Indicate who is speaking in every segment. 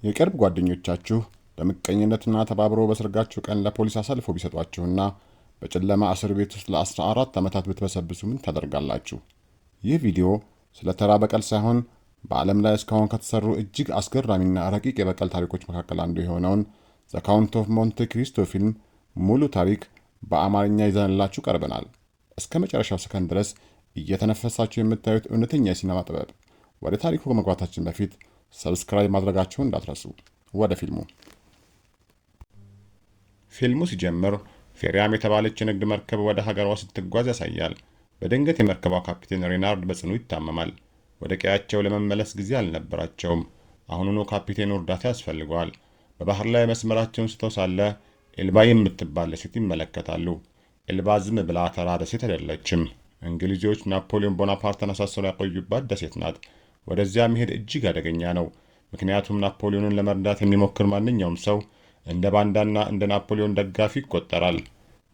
Speaker 1: የቅርብ ጓደኞቻችሁ በምቀኝነትና ተባብሮ በሰርጋችሁ ቀን ለፖሊስ አሳልፎ ቢሰጧችሁና በጨለማ እስር ቤት ውስጥ ለ14 ዓመታት ብትበሰብሱ ምን ታደርጋላችሁ? ይህ ቪዲዮ ስለ ተራ በቀል ሳይሆን በዓለም ላይ እስካሁን ከተሰሩ እጅግ አስገራሚና ረቂቅ የበቀል ታሪኮች መካከል አንዱ የሆነውን The Count of Monte Cristo ፊልም ሙሉ ታሪክ በአማርኛ ይዘንላችሁ ቀርበናል። እስከ መጨረሻው ሰከንድ ድረስ እየተነፈሳችሁ የምታዩት እውነተኛ የሲኒማ ጥበብ። ወደ ታሪኩ ከመግባታችን በፊት subscribe ማድረጋችሁን እንዳትረሱ። ወደ ፊልሙ። ፊልሙ ሲጀምር ፌሪያም የተባለች የንግድ መርከብ ወደ ሀገሯ ስትጓዝ ያሳያል። በድንገት የመርከቧ ካፒቴን ሬናርድ በጽኑ ይታመማል። ወደ ቀያቸው ለመመለስ ጊዜ አልነበራቸውም። አሁኑኑ ካፒቴኑ እርዳታ ያስፈልገዋል። በባህር ላይ መስመራቸውን ስተው ሳለ ኤልባ የምትባል ደሴት ይመለከታሉ። ኤልባ ዝም ብላ ተራ ደሴት አይደለችም። እንግሊዞች ናፖሊዮን ቦናፓርትን አሳስረው ያቆዩባት ደሴት ናት። ወደዚያ መሄድ እጅግ አደገኛ ነው። ምክንያቱም ናፖሊዮንን ለመርዳት የሚሞክር ማንኛውም ሰው እንደ ባንዳና እንደ ናፖሊዮን ደጋፊ ይቆጠራል።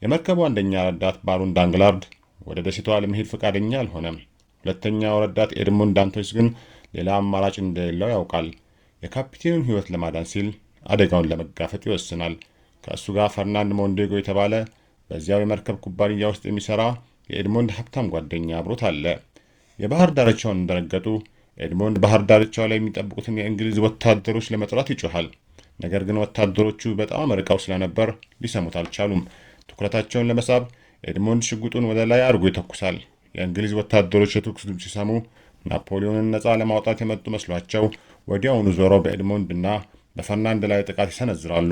Speaker 1: የመርከቡ አንደኛ ረዳት ባሮን ዳንግላርድ ወደ ደሴቷ ለመሄድ ፈቃደኛ አልሆነም። ሁለተኛው ረዳት ኤድሞንድ ዳንቶስ ግን ሌላ አማራጭ እንደሌለው ያውቃል። የካፒቴኑን ሕይወት ለማዳን ሲል አደጋውን ለመጋፈጥ ይወስናል። ከእሱ ጋር ፈርናንድ ሞንዴጎ የተባለ በዚያው የመርከብ ኩባንያ ውስጥ የሚሠራ የኤድሞንድ ሀብታም ጓደኛ አብሮት አለ። የባህር ዳርቻውን እንደረገጡ ኤድሞንድ ባህር ዳርቻው ላይ የሚጠብቁትን የእንግሊዝ ወታደሮች ለመጥራት ይጮኻል። ነገር ግን ወታደሮቹ በጣም ርቀው ስለነበር ሊሰሙት አልቻሉም። ትኩረታቸውን ለመሳብ ኤድሞንድ ሽጉጡን ወደ ላይ አድርጎ ይተኩሳል። የእንግሊዝ ወታደሮች የተኩስ ድምፅ ሲሰሙ ናፖሊዮንን ነፃ ለማውጣት የመጡ መስሏቸው ወዲያውኑ ዞረው በኤድሞንድ እና በፈርናንድ ላይ ጥቃት ይሰነዝራሉ።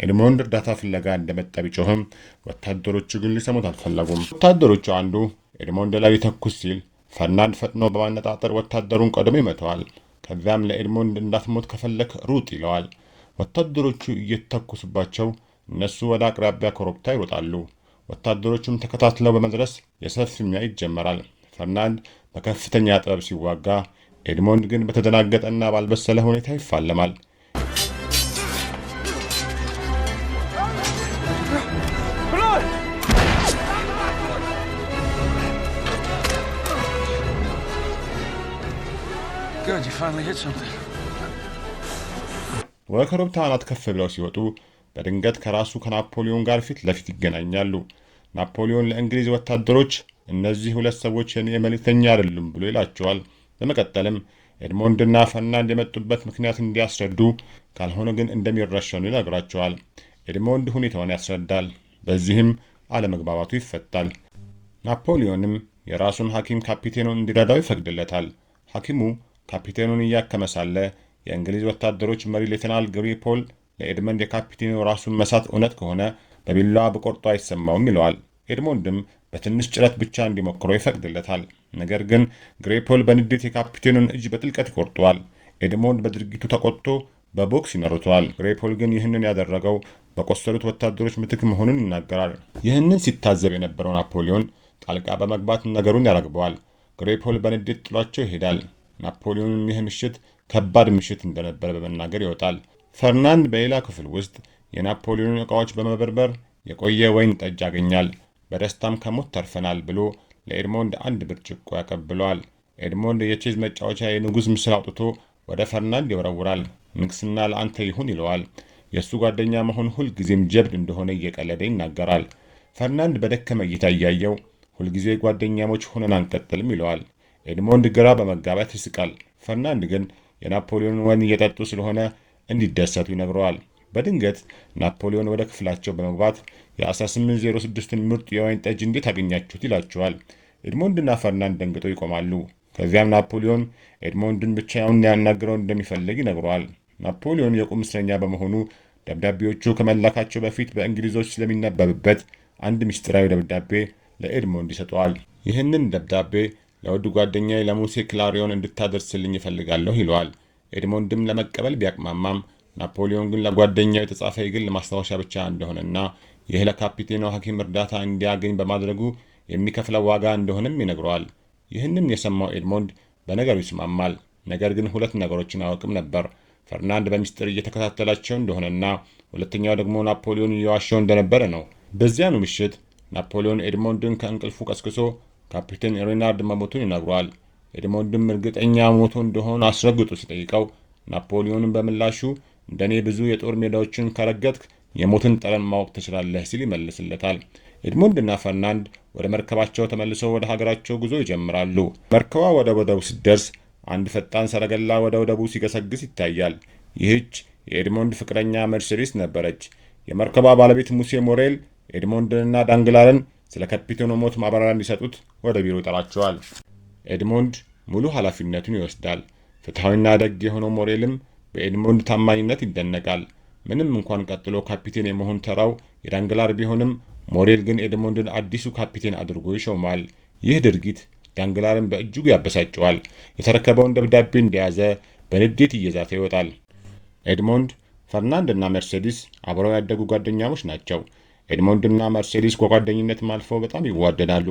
Speaker 1: ኤድሞንድ እርዳታ ፍለጋ እንደመጣ ቢጮህም ወታደሮቹ ግን ሊሰሙት አልፈለጉም። ወታደሮቹ አንዱ ኤድሞንድ ላይ ሊተኩስ ሲል ፈርናንድ ፈጥኖ በማነጣጠር ወታደሩን ቀድሞ ይመታዋል። ከዚያም ለኤድሞንድ እንዳትሞት ከፈለክ ሩጥ ይለዋል። ወታደሮቹ እየተተኩሱባቸው እነሱ ወደ አቅራቢያ ኮረብታ ይሮጣሉ። ወታደሮቹም ተከታትለው በመድረስ የሰልፍ ፍልሚያ ይጀመራል። ፈርናንድ በከፍተኛ ጥበብ ሲዋጋ፣ ኤድሞንድ ግን በተደናገጠና ባልበሰለ ሁኔታ ይፋለማል።
Speaker 2: Good, you finally hit something.
Speaker 1: ወደ ኮረብታ አናት ከፍ ብለው ሲወጡ በድንገት ከራሱ ከናፖሊዮን ጋር ፊት ለፊት ይገናኛሉ። ናፖሊዮን ለእንግሊዝ ወታደሮች እነዚህ ሁለት ሰዎች የኔ መልእክተኛ አይደሉም ብሎ ይላቸዋል። በመቀጠልም ኤድሞንድና ፈርናንድ የመጡበት ምክንያት እንዲያስረዱ ካልሆነ ግን እንደሚረሸኑ ይነግራቸዋል። ኤድሞንድ ሁኔታውን ያስረዳል። በዚህም አለመግባባቱ ይፈታል። ናፖሊዮንም የራሱን ሐኪም ካፒቴኑን እንዲረዳው ይፈቅድለታል። ሐኪሙ ካፒቴኑን እያከመ ሳለ የእንግሊዝ ወታደሮች መሪ ሌተናል ግሪፖል ለኤድመንድ የካፒቴኑ ራሱን መሳት እውነት ከሆነ በቢላዋ ብቆርጠው አይሰማውም ይለዋል። ኤድሞንድም በትንሽ ጭረት ብቻ እንዲሞክረው ይፈቅድለታል። ነገር ግን ግሬፖል በንዴት የካፒቴኑን እጅ በጥልቀት ይቆርጠዋል። ኤድሞንድ በድርጊቱ ተቆጥቶ በቦክስ ይመርተዋል። ግሬፖል ግን ይህንን ያደረገው በቆሰሉት ወታደሮች ምትክ መሆኑን ይናገራል። ይህንን ሲታዘብ የነበረው ናፖሊዮን ጣልቃ በመግባት ነገሩን ያረግበዋል። ግሬፖል በንዴት ጥሏቸው ይሄዳል። ናፖሊዮንም ይህ ምሽት ከባድ ምሽት እንደነበረ በመናገር ይወጣል። ፈርናንድ በሌላ ክፍል ውስጥ የናፖሊዮንን ዕቃዎች በመበርበር የቆየ ወይን ጠጅ ያገኛል። በደስታም ከሞት ተርፈናል ብሎ ለኤድሞንድ አንድ ብርጭቆ ያቀብለዋል። ኤድሞንድ የቼዝ መጫወቻ የንጉሥ ምስል አውጥቶ ወደ ፈርናንድ ይወረውራል። ንግስና ለአንተ ይሁን ይለዋል። የእሱ ጓደኛ መሆን ሁልጊዜም ጀብድ እንደሆነ እየቀለደ ይናገራል። ፈርናንድ በደከመ እይታ እያየው ሁልጊዜ ጓደኛሞች ሆነን አንቀጥልም ይለዋል። ኤድሞንድ ግራ በመጋባት ይስቃል። ፈርናንድ ግን የናፖሊዮን ወይን እየጠጡ ስለሆነ እንዲደሰቱ ይነግረዋል። በድንገት ናፖሊዮን ወደ ክፍላቸው በመግባት የ1806ን ምርጥ የወይን ጠጅ እንዴት አገኛችሁት ይላቸዋል። ኤድሞንድና ፈርናንድ ደንግጠው ይቆማሉ። ከዚያም ናፖሊዮን ኤድሞንድን ብቻውን ሊያናግረው እንደሚፈልግ ይነግረዋል። ናፖሊዮን የቁም እስረኛ በመሆኑ ደብዳቤዎቹ ከመላካቸው በፊት በእንግሊዞች ስለሚነበብበት አንድ ምስጢራዊ ደብዳቤ ለኤድሞንድ ይሰጠዋል። ይህንን ደብዳቤ ለውድ ጓደኛዬ ለሙሴ ክላሪዮን እንድታደርስልኝ እፈልጋለሁ ይለዋል። ኤድሞንድም ለመቀበል ቢያቅማማም ናፖሊዮን ግን ለጓደኛው የተጻፈ የግል ማስታወሻ ብቻ እንደሆነና ይህ ለካፒቴኑ ሐኪም እርዳታ እንዲያገኝ በማድረጉ የሚከፍለው ዋጋ እንደሆነም ይነግረዋል። ይህንን የሰማው ኤድሞንድ በነገሩ ይስማማል። ነገር ግን ሁለት ነገሮችን አያውቅም ነበር። ፈርናንድ በሚስጥር እየተከታተላቸው እንደሆነና ሁለተኛው ደግሞ ናፖሊዮን እየዋሸው እንደነበረ ነው። በዚያኑ ምሽት ናፖሊዮን ኤድሞንድን ከእንቅልፉ ቀስቅሶ ካፒቴን ሬናርድ መሞቱን ይነግረዋል። ኤድሞንድም እርግጠኛ ሞቶ እንደሆነ አስረግጦ ሲጠይቀው ናፖሊዮንም በምላሹ እንደኔ ብዙ የጦር ሜዳዎችን ከረገጥክ የሞትን ጠረን ማወቅ ትችላለህ ሲል ይመልስለታል። ኤድሞንድና ፈርናንድ ወደ መርከባቸው ተመልሰው ወደ ሀገራቸው ጉዞ ይጀምራሉ። መርከቧ ወደ ወደቡ ስትደርስ አንድ ፈጣን ሰረገላ ወደ ወደቡ ሲገሰግስ ይታያል። ይህች የኤድሞንድ ፍቅረኛ መርሴዲስ ነበረች። የመርከቧ ባለቤት ሙሴ ሞሬል ኤድሞንድንና ዳንግላርን ስለ ካፒቴኑ ሞት ማብራሪያ እንዲሰጡት ወደ ቢሮ ይጠራቸዋል። ኤድሞንድ ሙሉ ኃላፊነቱን ይወስዳል። ፍትሐዊና ደግ የሆነው ሞሬልም በኤድሞንድ ታማኝነት ይደነቃል። ምንም እንኳን ቀጥሎ ካፒቴን የመሆን ተራው የዳንግላር ቢሆንም፣ ሞሬል ግን ኤድሞንድን አዲሱ ካፒቴን አድርጎ ይሾማል። ይህ ድርጊት ዳንግላርን በእጅጉ ያበሳጨዋል። የተረከበውን ደብዳቤ እንደያዘ በንዴት እየዛተ ይወጣል። ኤድሞንድ፣ ፈርናንድ እና መርሴዲስ አብረው ያደጉ ጓደኛሞች ናቸው። ኤድሞንድና መርሴዲስ ከጓደኝነትም አልፈው በጣም ይዋደዳሉ።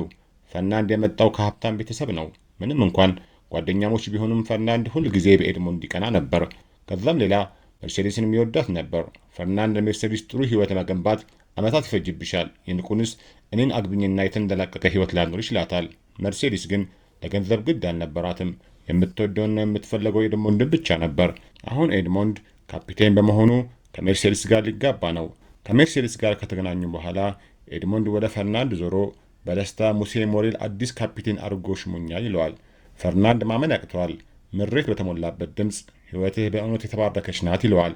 Speaker 1: ፈርናንድ የመጣው ከሀብታም ቤተሰብ ነው። ምንም እንኳን ጓደኛሞች ቢሆኑም፣ ፈርናንድ ሁል ጊዜ በኤድሞንድ ይቀና ነበር። ከዛም ሌላ መርሴዲስን የሚወዳት ነበር። ፈርናንድ ለሜርሴዲስ ጥሩ ሕይወት ለመገንባት ዓመታት ይፈጅብሻል፣ ይልቁንስ እኔን አግቢኝና የተንደላቀቀ ሕይወት ላኑርሽ ይላታል። መርሴዲስ ግን ለገንዘብ ግድ አልነበራትም። የምትወደውና የምትፈልገው ኤድሞንድን ብቻ ነበር። አሁን ኤድሞንድ ካፒቴን በመሆኑ ከሜርሴዲስ ጋር ሊጋባ ነው። ከሜርሴዲስ ጋር ከተገናኙ በኋላ ኤድሞንድ ወደ ፈርናንድ ዞሮ በደስታ ሙሴ ሞሬል አዲስ ካፒቴን አድርጎ ሾሞኛል ይለዋል። ፈርናንድ ማመን ያቅተዋል። ምሬት በተሞላበት ድምፅ ሕይወትህ በእውነት የተባረከች ናት ይለዋል።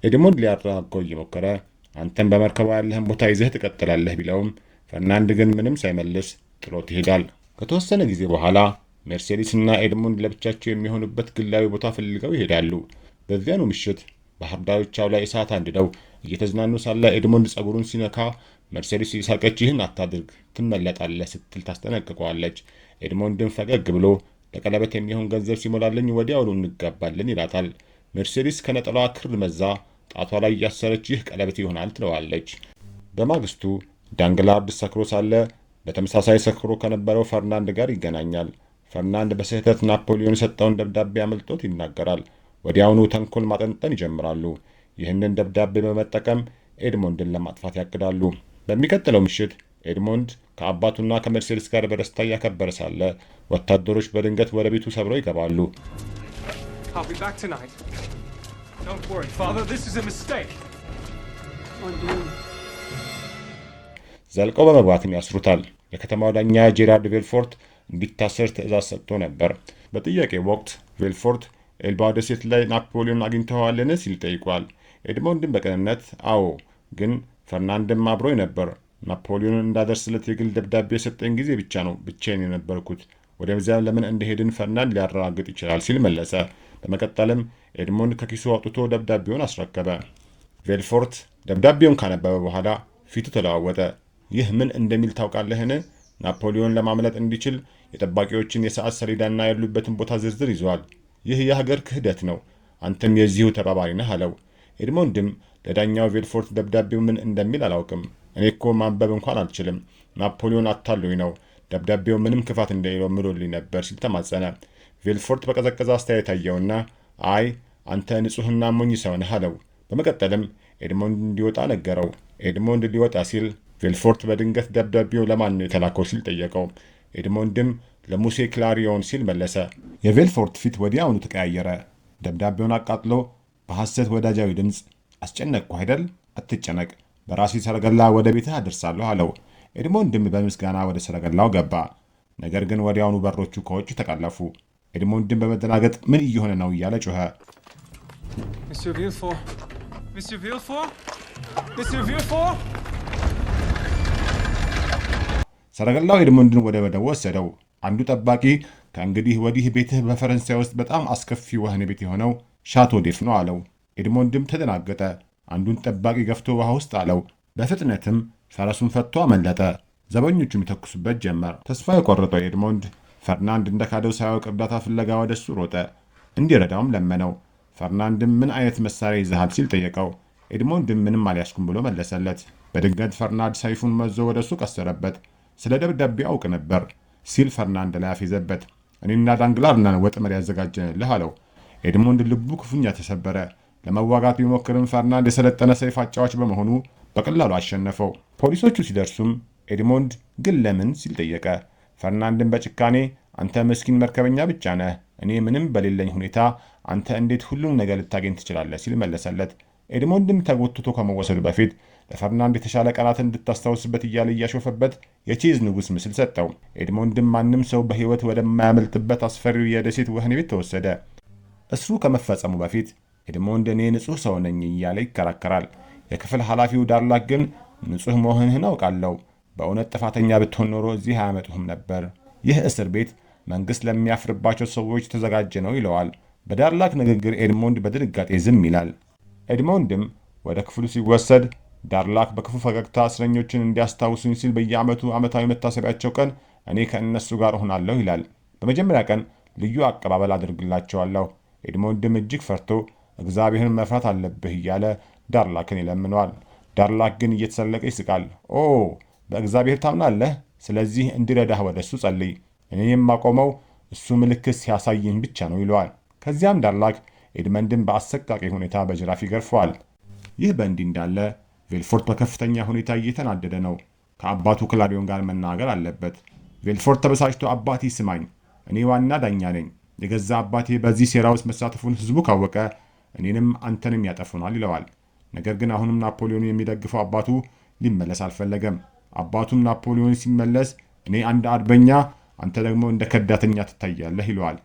Speaker 1: ኤድሞንድ ሊያረጋጋው እየሞከረ አንተም በመርከቧ ያለህን ቦታ ይዘህ ትቀጥላለህ ቢለውም፣ ፈርናንድ ግን ምንም ሳይመልስ ጥሎት ይሄዳል። ከተወሰነ ጊዜ በኋላ ሜርሴዲስ እና ኤድሞንድ ለብቻቸው የሚሆኑበት ግላዊ ቦታ ፈልገው ይሄዳሉ። በዚያኑ ምሽት ባህር ዳርቻው ላይ እሳት አንድደው እየተዝናኑ ሳለ ኤድሞንድ ጸጉሩን ሲነካ መርሴዲስ እየሳቀች ይህን አታድርግ፣ ትመለጣለህ ስትል ታስጠነቅቀዋለች። ኤድሞንድም ፈገግ ብሎ ለቀለበት የሚሆን ገንዘብ ሲሞላልኝ ወዲያውኑ እንጋባለን ይላታል። ሜርሴዲስ ከነጠላዋ ክር መዛ ጣቷ ላይ እያሰረች ይህ ቀለበት ይሆናል ትለዋለች። በማግስቱ ዳንግላርድ ሰክሮ ሳለ በተመሳሳይ ሰክሮ ከነበረው ፈርናንድ ጋር ይገናኛል። ፈርናንድ በስህተት ናፖሊዮን የሰጠውን ደብዳቤ አመልጦት ይናገራል። ወዲያውኑ ተንኮል ማጠንጠን ይጀምራሉ። ይህንን ደብዳቤ በመጠቀም ኤድሞንድን ለማጥፋት ያቅዳሉ። በሚቀጥለው ምሽት ኤድሞንድ ከአባቱና ከመርሴዲስ ጋር በደስታ እያከበረ ሳለ ወታደሮች በድንገት ወደ ቤቱ ሰብረው ይገባሉ።
Speaker 2: I'll be back tonight. Don't worry, Father, this is a mistake.
Speaker 3: Mordieu.
Speaker 1: ዘልቀው በመግባትም ያስሩታል። የከተማው ዳኛ ጄራርድ ቬልፎርት እንዲታሰር ትዕዛዝ ሰጥቶ ነበር። በጥያቄ ወቅት ቬልፎርት ኤልባ ደሴት ላይ ናፖሊዮን አግኝተኸዋልን ሲል ጠይቋል። ኤድሞንድን በቅንነት አዎ፣ ግን ፈርናንድም አብሮኝ ነበር። ናፖሊዮንን እንዳደርስለት የግል ደብዳቤ የሰጠኝ ጊዜ ብቻ ነው ብቻዬን የነበርኩት። ወደዚያ ለምን እንደሄድን ፈርናንድ ሊያረጋግጥ ይችላል ሲል መለሰ። በመቀጠልም ኤድሞንድ ከኪሱ አውጥቶ ደብዳቤውን አስረከበ። ቬልፎርት ደብዳቤውን ካነበበ በኋላ ፊቱ ተለዋወጠ። ይህ ምን እንደሚል ታውቃለህን? ናፖሊዮን ለማምለጥ እንዲችል የጠባቂዎችን የሰዓት ሰሌዳና ያሉበትን ቦታ ዝርዝር ይዘዋል። ይህ የሀገር ክህደት ነው። አንተም የዚሁ ተባባሪ ነህ አለው። ኤድሞንድም ለዳኛው ቬልፎርት ደብዳቤው ምን እንደሚል አላውቅም። እኔ እኮ ማንበብ እንኳን አልችልም። ናፖሊዮን አታሎኝ ነው። ደብዳቤው ምንም ክፋት እንደሌለው ምሎልኝ ነበር ሲል ተማጸነ። ቬልፎርት በቀዘቀዘ አስተያየት አየውና አይ፣ አንተ ንጹሕና ሞኝ ሰው ነህ አለው። በመቀጠልም ኤድሞንድ እንዲወጣ ነገረው። ኤድሞንድ ሊወጣ ሲል ቬልፎርት በድንገት ደብዳቤው ለማን ነው የተላከው ሲል ጠየቀው። ኤድሞንድም ለሙሴ ክላሪዮን ሲል መለሰ። የቬልፎርት ፊት ወዲያውኑ ተቀያየረ። ደብዳቤውን አቃጥሎ በሐሰት ወዳጃዊ ድምፅ አስጨነቅኩ አይደል? አትጨነቅ፣ በራሴ ሰረገላ ወደ ቤትህ አደርሳለሁ አለው። ኤድሞንድም በምስጋና ወደ ሰረገላው ገባ። ነገር ግን ወዲያውኑ በሮቹ ከውጭ ተቆለፉ። ኤድሞንድም በመደናገጥ ምን እየሆነ ነው እያለ ጮኸ።
Speaker 2: Monsieur Villefort. Monsieur Villefort? Monsieur Villefort?
Speaker 1: ሰረገላው ኤድሞንድን ወደ ወደቡ ወሰደው። አንዱ ጠባቂ ከእንግዲህ ወዲህ ቤትህ በፈረንሳይ ውስጥ በጣም አስከፊ ወህኒ ቤት የሆነው ሻቶ ዴፍ ነው አለው። ኤድሞንድም ተደናገጠ። አንዱን ጠባቂ ገፍቶ ውሃ ውስጥ ጣለው። በፍጥነትም ፈረሱን ፈቶ አመለጠ። ዘበኞቹም ይተኩሱበት ጀመር። ተስፋ የቆረጠው ኤድሞንድ ፈርናንድ እንደካደው ሳያውቅ እርዳታ ፍለጋ ወደ እሱ ሮጠ። እንዲረዳውም ለመነው። ፈርናንድም ምን አይነት መሳሪያ ይዘሃል ሲል ጠየቀው። ኤድሞንድም ምንም አልያዝኩም ብሎ መለሰለት። በድንገት ፈርናንድ ሰይፉን መዞ ወደ እሱ ቀሰረበት። ስለ ደብዳቤው አውቅ ነበር ሲል ፈርናንድ ላይ አፌዘበት። እኔና ዳንግላር ነን ወጥመድ ያዘጋጀንልህ አለው። ኤድሞንድ ልቡ ክፉኛ ተሰበረ። ለመዋጋት ቢሞክርም ፈርናንድ የሰለጠነ ሰይፍ አጫዋች በመሆኑ በቀላሉ አሸነፈው። ፖሊሶቹ ሲደርሱም ኤድሞንድ ግን ለምን ሲል ጠየቀ። ፈርናንድን በጭካኔ አንተ ምስኪን መርከበኛ ብቻ ነህ፣ እኔ ምንም በሌለኝ ሁኔታ አንተ እንዴት ሁሉን ነገር ልታገኝ ትችላለህ? ሲል መለሰለት። ኤድሞንድም ተጎትቶ ከመወሰዱ በፊት ለፈርናንድ የተሻለ ቀናትን እንድታስታውስበት እያለ እያሾፈበት የቼዝ ንጉሥ ምስል ሰጠው። ኤድሞንድም ማንም ሰው በሕይወት ወደማያመልጥበት አስፈሪው የደሴት ወህኒ ቤት ተወሰደ። እስሩ ከመፈጸሙ በፊት ኤድሞንድ እኔ ንጹሕ ሰው ነኝ እያለ ይከራከራል። የክፍል ኃላፊው ዳርላክ ግን ንጹሕ መሆንህን አውቃለሁ፣ በእውነት ጥፋተኛ ብትሆን ኖሮ እዚህ አያመጡህም ነበር። ይህ እስር ቤት መንግሥት ለሚያፍርባቸው ሰዎች የተዘጋጀ ነው ይለዋል። በዳርላክ ንግግር ኤድሞንድ በድንጋጤ ዝም ይላል። ኤድሞንድም ወደ ክፍሉ ሲወሰድ ዳርላክ በክፉ ፈገግታ እስረኞችን እንዲያስታውሱኝ ሲል በየዓመቱ ዓመታዊ መታሰቢያቸው ቀን እኔ ከእነሱ ጋር እሆናለሁ ይላል። በመጀመሪያ ቀን ልዩ አቀባበል አድርግላቸዋለሁ። ኤድሞንድም እጅግ ፈርቶ እግዚአብሔርን መፍራት አለብህ እያለ ዳርላክን ይለምነዋል። ዳርላክ ግን እየተሳለቀ ይስቃል። ኦ በእግዚአብሔር ታምናለህ? ስለዚህ እንዲረዳህ ወደ እሱ ጸልይ። እኔ የማቆመው እሱ ምልክት ሲያሳይኝ ብቻ ነው ይለዋል። ከዚያም ዳርላክ ኤድመንድን በአሰቃቂ ሁኔታ በጅራፍ ይገርፈዋል። ይህ በእንዲህ እንዳለ ቬልፎርት በከፍተኛ ሁኔታ እየተናደደ ነው። ከአባቱ ክላሪዮን ጋር መናገር አለበት። ቬልፎርት ተበሳጭቶ አባቴ ስማኝ፣ እኔ ዋና ዳኛ ነኝ። የገዛ አባቴ በዚህ ሴራ ውስጥ መሳተፉን ህዝቡ ካወቀ እኔንም አንተንም ያጠፉናል ይለዋል። ነገር ግን አሁንም ናፖሊዮን የሚደግፈው አባቱ ሊመለስ አልፈለገም። አባቱም ናፖሊዮን ሲመለስ እኔ አንድ አርበኛ፣ አንተ ደግሞ እንደ ከዳተኛ ትታያለህ ይለዋል።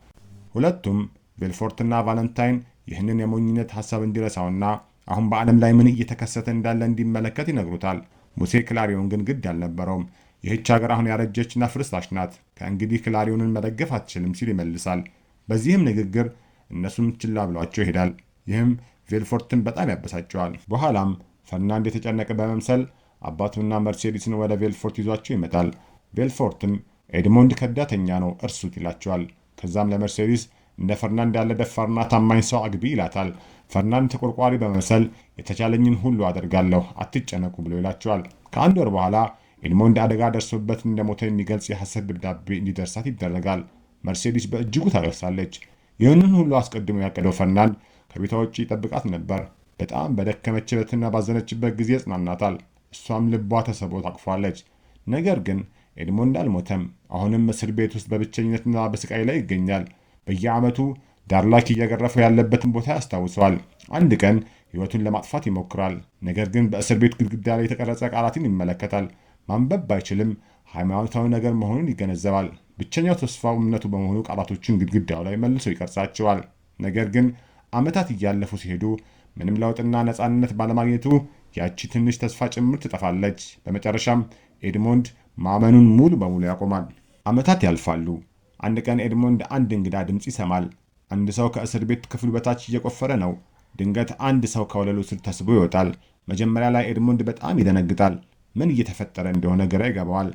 Speaker 1: ሁለቱም ቬልፎርትና ቫለንታይን ይህንን የሞኝነት ሐሳብ እንዲረሳውና አሁን በዓለም ላይ ምን እየተከሰተ እንዳለ እንዲመለከት ይነግሩታል። ሙሴ ክላሪዮን ግን ግድ አልነበረውም። ይህች ሀገር አሁን ያረጀችና ፍርስራሽ ናት፣ ከእንግዲህ ክላሪዮንን መደገፍ አትችልም ሲል ይመልሳል። በዚህም ንግግር እነሱም ችላ ብሏቸው ይሄዳል። ይህም ቬልፎርትን በጣም ያበሳጨዋል። በኋላም ፈርናንድ የተጨነቀ በመምሰል አባቱና መርሴዲስን ወደ ቬልፎርት ይዟቸው ይመጣል። ቬልፎርትም ኤድሞንድ ከዳተኛ ነው እርሱት ይላቸዋል። ከዛም ለመርሴዲስ እንደ ፈርናንድ ያለ ደፋርና ታማኝ ሰው አግቢ ይላታል። ፈርናንድ ተቆርቋሪ በመምሰል የተቻለኝን ሁሉ አደርጋለሁ አትጨነቁ ብሎ ይላቸዋል። ከአንድ ወር በኋላ ኤድሞንድ አደጋ ደርሶበት እንደሞተ የሚገልጽ የሐሰት ደብዳቤ እንዲደርሳት ይደረጋል። መርሴዲስ በእጅጉ ታለቅሳለች። ይህንን ሁሉ አስቀድሞ ያቀደው ፈርናንድ ከቤቷ ውጭ ይጠብቃት ነበር። በጣም በደከመችበትና ባዘነችበት ጊዜ ያጽናናታል። እሷም ልቧ ተሰብሮ ታቅፏለች። ነገር ግን ኤድሞንድ አልሞተም። አሁንም እስር ቤት ውስጥ በብቸኝነትና በስቃይ ላይ ይገኛል። በየዓመቱ ዳርላክ እየገረፈው ያለበትን ቦታ ያስታውሰዋል። አንድ ቀን ሕይወቱን ለማጥፋት ይሞክራል። ነገር ግን በእስር ቤት ግድግዳ ላይ የተቀረጸ ቃላትን ይመለከታል። ማንበብ ባይችልም ሃይማኖታዊ ነገር መሆኑን ይገነዘባል። ብቸኛው ተስፋው እምነቱ በመሆኑ ቃላቶችን ግድግዳው ላይ መልሶ ይቀርጻቸዋል። ነገር ግን ዓመታት እያለፉ ሲሄዱ ምንም ለውጥና ነፃነት ባለማግኘቱ ያቺ ትንሽ ተስፋ ጭምር ትጠፋለች። በመጨረሻም ኤድሞንድ ማመኑን ሙሉ በሙሉ ያቆማል። ዓመታት ያልፋሉ። አንድ ቀን ኤድሞንድ አንድ እንግዳ ድምፅ ይሰማል። አንድ ሰው ከእስር ቤት ክፍሉ በታች እየቆፈረ ነው። ድንገት አንድ ሰው ከወለሉ ስር ተስቦ ይወጣል። መጀመሪያ ላይ ኤድሞንድ በጣም ይደነግጣል። ምን እየተፈጠረ እንደሆነ ግራ ይገባዋል።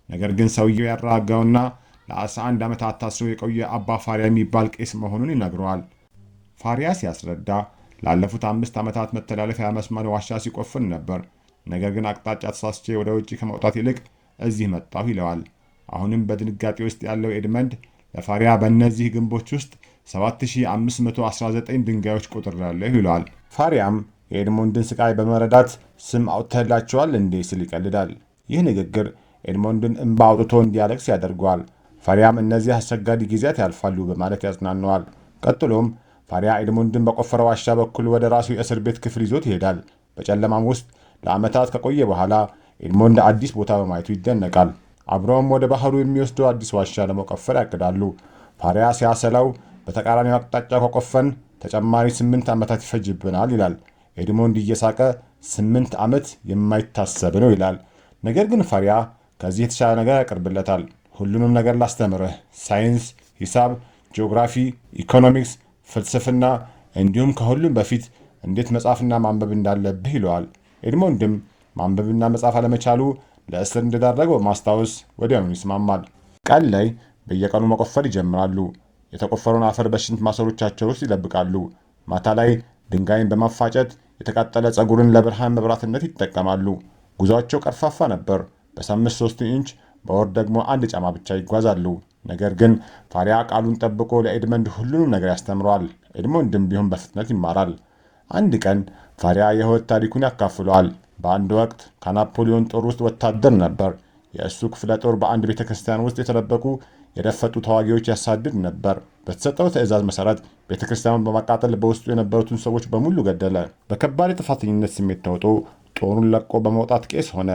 Speaker 1: ነገር ግን ሰውየው ያረጋጋውና ለ11 ዓመታት ታስሮ የቆየ አባ ፋሪያ የሚባል ቄስ መሆኑን ይነግረዋል። ፋሪያ ሲያስረዳ ላለፉት 5 ዓመታት መተላለፊያ መስመር ዋሻ ሲቆፍር ነበር። ነገር ግን አቅጣጫ ተሳስቼ ወደ ውጭ ከመውጣት ይልቅ እዚህ መጣሁ ይለዋል። አሁንም በድንጋጤ ውስጥ ያለው ኤድመንድ ለፋሪያ በእነዚህ ግንቦች ውስጥ 7519 ድንጋዮች ቆጥሬያለሁ ይለዋል። ፋሪያም የኤድሞንድን ስቃይ በመረዳት ስም አውጥተህላቸዋል እንዴ ሲል ይቀልዳል። ይህ ንግግር ኤድሞንድን እንባ አውጥቶ እንዲያለቅስ ያደርገዋል። ፋሪያም እነዚህ አስቸጋሪ ጊዜያት ያልፋሉ በማለት ያጽናነዋል። ቀጥሎም ፋሪያ ኤድሞንድን በቆፈረ ዋሻ በኩል ወደ ራሱ የእስር ቤት ክፍል ይዞት ይሄዳል። በጨለማም ውስጥ ለዓመታት ከቆየ በኋላ ኤድሞንድ አዲስ ቦታ በማየቱ ይደነቃል። አብረውም ወደ ባህሩ የሚወስደው አዲስ ዋሻ ለመቆፈር ያቅዳሉ። ፋሪያ ሲያሰላው በተቃራኒው አቅጣጫ ከቆፈን ተጨማሪ 8 ዓመታት ይፈጅብናል ይላል። ኤድሞንድ እየሳቀ 8 ዓመት የማይታሰብ ነው ይላል። ነገር ግን ፋሪያ ከዚህ የተሻለ ነገር ያቀርብለታል። ሁሉንም ነገር ላስተምርህ፣ ሳይንስ፣ ሂሳብ፣ ጂኦግራፊ፣ ኢኮኖሚክስ፣ ፍልስፍና እንዲሁም ከሁሉም በፊት እንዴት መጻፍና ማንበብ እንዳለብህ ይለዋል። ኤድሞንድም ማንበብና መጻፍ አለመቻሉ ለእስር እንደዳረገው በማስታወስ ወዲያውኑ ይስማማል። ቀን ላይ በየቀኑ መቆፈር ይጀምራሉ። የተቆፈረውን አፈር በሽንት ማሰሮቻቸው ውስጥ ይደብቃሉ። ማታ ላይ ድንጋይን በማፋጨት የተቃጠለ ጸጉርን ለብርሃን መብራትነት ይጠቀማሉ። ጉዟቸው ቀርፋፋ ነበር። በሳምንት 3 ኢንች፣ በወር ደግሞ አንድ ጫማ ብቻ ይጓዛሉ። ነገር ግን ፋሪያ ቃሉን ጠብቆ ለኤድመንድ ሁሉንም ነገር ያስተምረዋል። ኤድሞንድም ቢሆን በፍጥነት ይማራል። አንድ ቀን ፋሪያ የሕይወት ታሪኩን ያካፍለዋል። በአንድ ወቅት ከናፖሊዮን ጦር ውስጥ ወታደር ነበር። የእሱ ክፍለ ጦር በአንድ ቤተ ክርስቲያን ውስጥ የተደበቁ የደፈጡ ተዋጊዎች ያሳድድ ነበር። በተሰጠው ትዕዛዝ መሰረት ቤተ ክርስቲያኑን በማቃጠል በውስጡ የነበሩትን ሰዎች በሙሉ ገደለ። በከባድ የጥፋተኝነት ስሜት ተውጦ ጦሩን ለቆ በመውጣት ቄስ ሆነ።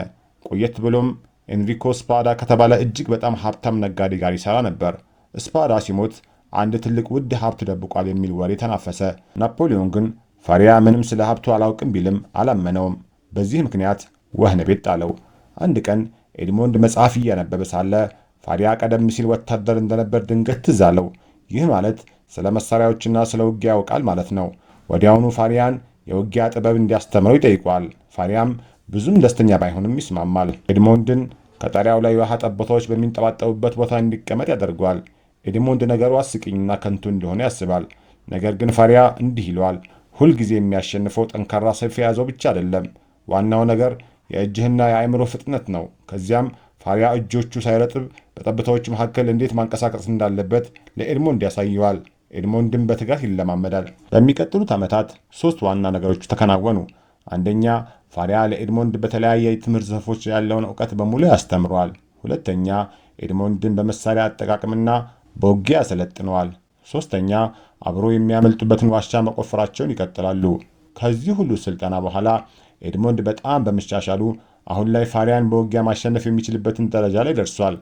Speaker 1: ቆየት ብሎም ኤንሪኮ ስፓዳ ከተባለ እጅግ በጣም ሀብታም ነጋዴ ጋር ይሰራ ነበር። ስፓዳ ሲሞት አንድ ትልቅ ውድ ሀብት ደብቋል የሚል ወሬ ተናፈሰ። ናፖሊዮን ግን ፋሪያ ምንም ስለ ሀብቱ አላውቅም ቢልም አላመነውም። በዚህ ምክንያት ወህኒ ቤት ጣለው። አንድ ቀን ኤድሞንድ መጽሐፍ እያነበበ ሳለ ፋሪያ ቀደም ሲል ወታደር እንደነበር ድንገት ትዝ አለው። ይህ ማለት ስለ መሳሪያዎችና ስለ ውጊያ ያውቃል ማለት ነው። ወዲያውኑ ፋሪያን የውጊያ ጥበብ እንዲያስተምረው ይጠይቀዋል። ፋሪያም ብዙም ደስተኛ ባይሆንም ይስማማል። ኤድሞንድን ከጣሪያው ላይ የውሃ ጠብታዎች በሚንጠባጠቡበት ቦታ እንዲቀመጥ ያደርገዋል። ኤድሞንድ ነገሩ አስቂኝና ከንቱ እንደሆነ ያስባል። ነገር ግን ፋሪያ እንዲህ ይለዋል፣ ሁልጊዜ የሚያሸንፈው ጠንካራ ሰይፍ የያዘው ብቻ አይደለም። ዋናው ነገር የእጅህና የአእምሮ ፍጥነት ነው። ከዚያም ፋሪያ እጆቹ ሳይረጥብ በጠብታዎች መካከል እንዴት ማንቀሳቀስ እንዳለበት ለኤድሞንድ ያሳየዋል። ኤድሞንድም በትጋት ይለማመዳል። በሚቀጥሉት ዓመታት ሦስት ዋና ነገሮች ተከናወኑ። አንደኛ፣ ፋሪያ ለኤድሞንድ በተለያየ የትምህርት ዘርፎች ያለውን እውቀት በሙሉ ያስተምረዋል። ሁለተኛ፣ ኤድሞንድን በመሳሪያ አጠቃቀምና በውጊያ ያሰለጥነዋል። ሦስተኛ፣ አብሮ የሚያመልጡበትን ዋሻ መቆፈራቸውን ይቀጥላሉ። ከዚህ ሁሉ ስልጠና በኋላ ኤድሞንድ በጣም በመሻሻሉ አሁን ላይ ፋሪያን በውጊያ ማሸነፍ የሚችልበትን ደረጃ ላይ ደርሷል።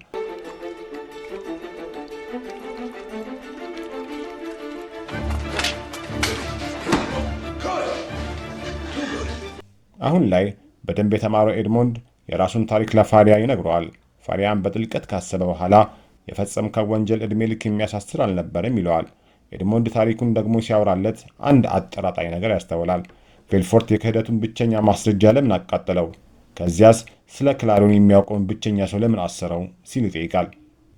Speaker 1: አሁን ላይ በደንብ የተማረው ኤድሞንድ የራሱን ታሪክ ለፋሪያ ይነግረዋል። ፋሪያን በጥልቀት ካሰበ በኋላ የፈጸምከው ወንጀል ዕድሜ ልክ የሚያሳስር አልነበረም ይለዋል። ኤድሞንድ ታሪኩን ደግሞ ሲያወራለት አንድ አጠራጣሪ ነገር ያስተውላል። ቬልፎርት የክህደቱን ብቸኛ ማስረጃ ለምን አቃጠለው? ከዚያስ ስለ ክላሪዮን የሚያውቀውን ብቸኛ ሰው ለምን አሰረው? ሲል ይጠይቃል።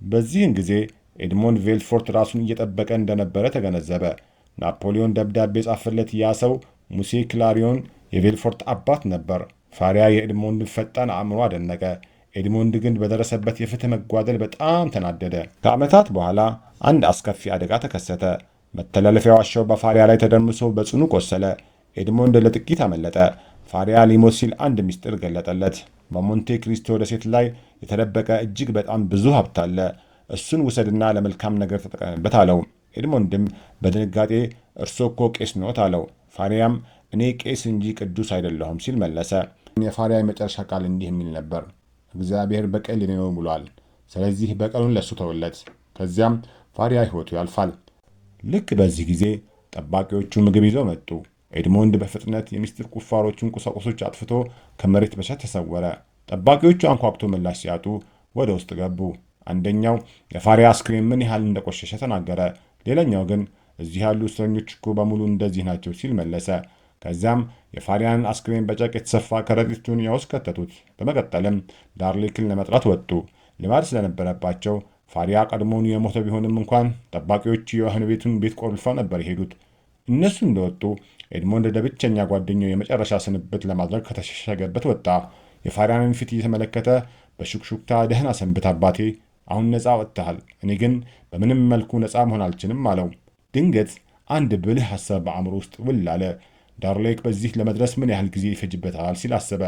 Speaker 1: በዚህን ጊዜ ኤድሞንድ ቬልፎርት ራሱን እየጠበቀ እንደነበረ ተገነዘበ። ናፖሊዮን ደብዳቤ የጻፈለት ያ ሰው ሙሴ ክላሪዮን የቬልፎርት አባት ነበር። ፋሪያ የኤድሞንድን ፈጣን አእምሮ አደነቀ። ኤድሞንድ ግን በደረሰበት የፍትህ መጓደል በጣም ተናደደ። ከዓመታት በኋላ አንድ አስከፊ አደጋ ተከሰተ። መተላለፊያ ዋሻው በፋሪያ ላይ ተደርምሶ በጽኑ ቆሰለ። ኤድሞንድ ለጥቂት አመለጠ። ፋሪያ ሊሞት ሲል አንድ ምስጢር ገለጠለት። በሞንቴ ክሪስቶ ደሴት ላይ የተደበቀ እጅግ በጣም ብዙ ሀብት አለ። እሱን ውሰድና ለመልካም ነገር ተጠቀምበት አለው። ኤድሞንድም በድንጋጤ እርሶ እኮ ቄስ ኖት አለው። ፋሪያም እኔ ቄስ እንጂ ቅዱስ አይደለሁም ሲል መለሰ። የፋሪያ የመጨረሻ ቃል እንዲህ የሚል ነበር፣ እግዚአብሔር በቀል የኔ ነው ብሏል። ስለዚህ በቀሉን ለሱ ተውለት። ከዚያም ፋሪያ ሕይወቱ ያልፋል። ልክ በዚህ ጊዜ ጠባቂዎቹ ምግብ ይዘው መጡ። ኤድሞንድ በፍጥነት የሚስጥር ቁፋሮቹን ቁሳቁሶች አጥፍቶ ከመሬት በታች ተሰወረ። ጠባቂዎቹ አንኳኩቶ ምላሽ ሲያጡ ወደ ውስጥ ገቡ። አንደኛው የፋሪያ አስክሬን ምን ያህል እንደቆሸሸ ተናገረ። ሌላኛው ግን እዚህ ያሉ እስረኞች እኮ በሙሉ እንደዚህ ናቸው ሲል መለሰ። ከዚያም የፋሪያን አስክሬን በጨርቅ የተሰፋ ከረጢት ጆንያ ውስጥ ከተቱት። በመቀጠልም ዳርሌክን ለመጥራት ወጡ። ልማድ ስለነበረባቸው ፋሪያ ቀድሞውኑ የሞተ ቢሆንም እንኳን ጠባቂዎቹ የወህኒ ቤቱን ቤት ቆልፈው ነበር የሄዱት። እነሱ እንደወጡ ኤድሞንድ ለብቸኛ ጓደኛው የመጨረሻ ስንብት ለማድረግ ከተሸሸገበት ወጣ። የፋሪያንን ፊት እየተመለከተ በሹክሹክታ ደህና ሰንብት አባቴ፣ አሁን ነፃ ወጥተሃል፣ እኔ ግን በምንም መልኩ ነፃ መሆን አልችልም አለው። ድንገት አንድ ብልህ ሐሳብ በአእምሮ ውስጥ ውል አለ። ዳርሌክ በዚህ ለመድረስ ምን ያህል ጊዜ ይፈጅበታል ሲል አሰበ።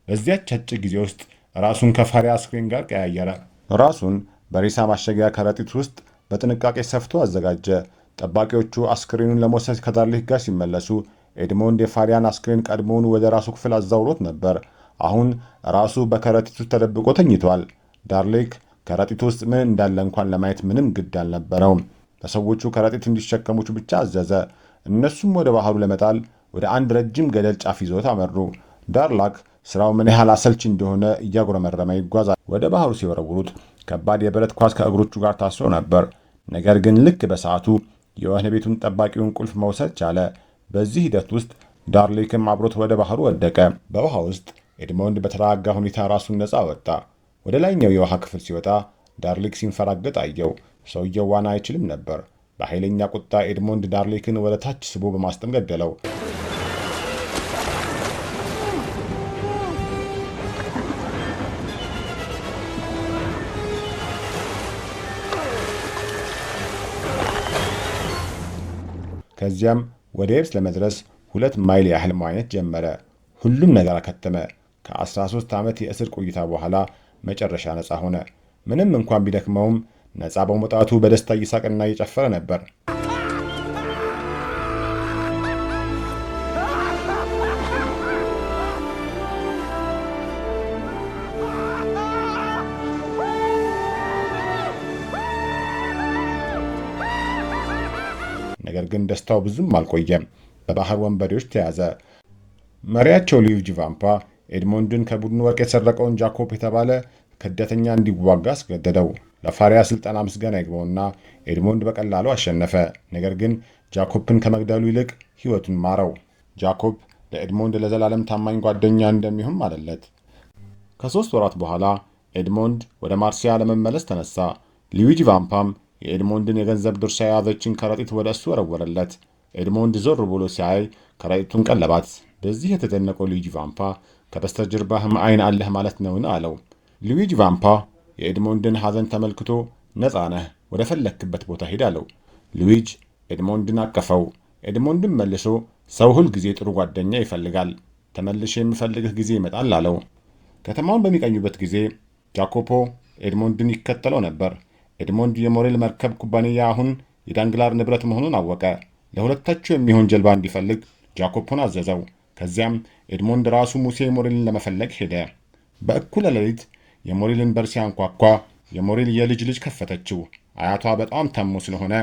Speaker 1: በዚያች አጭር ጊዜ ውስጥ ራሱን ከፋሪያ አስክሬን ጋር ቀያየረ። ራሱን በሬሳ ማሸጊያ ከረጢት ውስጥ በጥንቃቄ ሰፍቶ አዘጋጀ። ጠባቂዎቹ አስክሬኑን ለመውሰድ ከዳርሌክ ጋር ሲመለሱ ኤድሞንድ የፋሪያን አስክሬን ቀድሞውኑ ወደ ራሱ ክፍል አዛውሮት ነበር። አሁን ራሱ በከረጢቱ ተደብቆ ተኝቷል። ዳርሌክ ከረጢቱ ውስጥ ምን እንዳለ እንኳን ለማየት ምንም ግድ አልነበረውም። ለሰዎቹ ከረጢት እንዲሸከሙት ብቻ አዘዘ። እነሱም ወደ ባህሩ ለመጣል ወደ አንድ ረጅም ገደል ጫፍ ይዘውት አመሩ። ዳርላክ ስራው ምን ያህል አሰልቺ እንደሆነ እያጉረመረመ ይጓዛል። ወደ ባህሩ ሲወረውሩት ከባድ የብረት ኳስ ከእግሮቹ ጋር ታስሮ ነበር። ነገር ግን ልክ በሰዓቱ የወህኒ ቤቱን ጠባቂውን ቁልፍ መውሰድ ቻለ። በዚህ ሂደት ውስጥ ዳርሌክም አብሮት ወደ ባህሩ ወደቀ። በውሃ ውስጥ ኤድሞንድ በተረጋጋ ሁኔታ ራሱን ነፃ ወጣ። ወደ ላይኛው የውሃ ክፍል ሲወጣ ዳርሌክ ሲንፈራገጥ አየው። ሰውየው ዋና አይችልም ነበር። በኃይለኛ ቁጣ ኤድሞንድ ዳርሌክን ወደ ታች ስቦ በማስጠም ገደለው። ከዚያም ወደ የብስ ለመድረስ 2 ማይል ያህል መዋኘት ጀመረ። ሁሉም ነገር አከተመ። ከ13 ዓመት የእስር ቆይታ በኋላ መጨረሻ ነፃ ሆነ። ምንም እንኳን ቢደክመውም ነፃ በመውጣቱ በደስታ እየሳቀና እየጨፈረ ነበር። ነገር ግን ደስታው ብዙም አልቆየም። በባህር ወንበዴዎች ተያዘ። መሪያቸው ሉዊጂ ቫምፓ ኤድሞንድን ከቡድኑ ወርቅ የሰረቀውን ጃኮብ የተባለ ከዳተኛ እንዲዋጋ አስገደደው። ለፋሪያ ስልጠና ምስጋና ይግባውና ኤድሞንድ በቀላሉ አሸነፈ። ነገር ግን ጃኮብን ከመግደሉ ይልቅ ሕይወቱን ማረው። ጃኮብ ለኤድሞንድ ለዘላለም ታማኝ ጓደኛ እንደሚሆን ማለለት። ከ3 ወራት በኋላ ኤድሞንድ ወደ ማርሲያ ለመመለስ ተነሳ። ሉዊጂ ቫምፓም የኤድሞንድን የገንዘብ ድርሻ የያዘችን ከረጢት ወደ እሱ ወረወረለት። ኤድሞንድ ዞር ብሎ ሲያይ ከረጢቱን ቀለባት። በዚህ የተደነቀው ሉዊጂ ቫምፓ "ከበስተጀርባህም አይን አለህ ማለት ነውን?" አለው። ሉዊጂ ቫምፓ የኤድሞንድን ሐዘን ተመልክቶ "ነፃ ነህ፣ ወደ ፈለክበት ቦታ ሂድ" አለው። ሉዊጅ ኤድሞንድን አቀፈው። ኤድሞንድም መልሶ "ሰው ሁል ጊዜ ጥሩ ጓደኛ ይፈልጋል፣ ተመልሼ የምፈልግህ ጊዜ ይመጣል" አለው። ከተማውን በሚቃኙበት ጊዜ ጃኮፖ ኤድሞንድን ይከተለው ነበር። ኤድሞንድ የሞሬል መርከብ ኩባንያ አሁን የዳንግላር ንብረት መሆኑን አወቀ። ለሁለታቸው የሚሆን ጀልባ እንዲፈልግ ጃኮፖን አዘዘው። ከዚያም ኤድሞንድ ራሱ ሙሴ ሞሬልን ለመፈለግ ሄደ። በእኩለ ሌሊት የሞሬልን በር ሲያንኳኳ የሞሬል የልጅ ልጅ ከፈተችው። አያቷ በጣም ታሞ ስለሆነ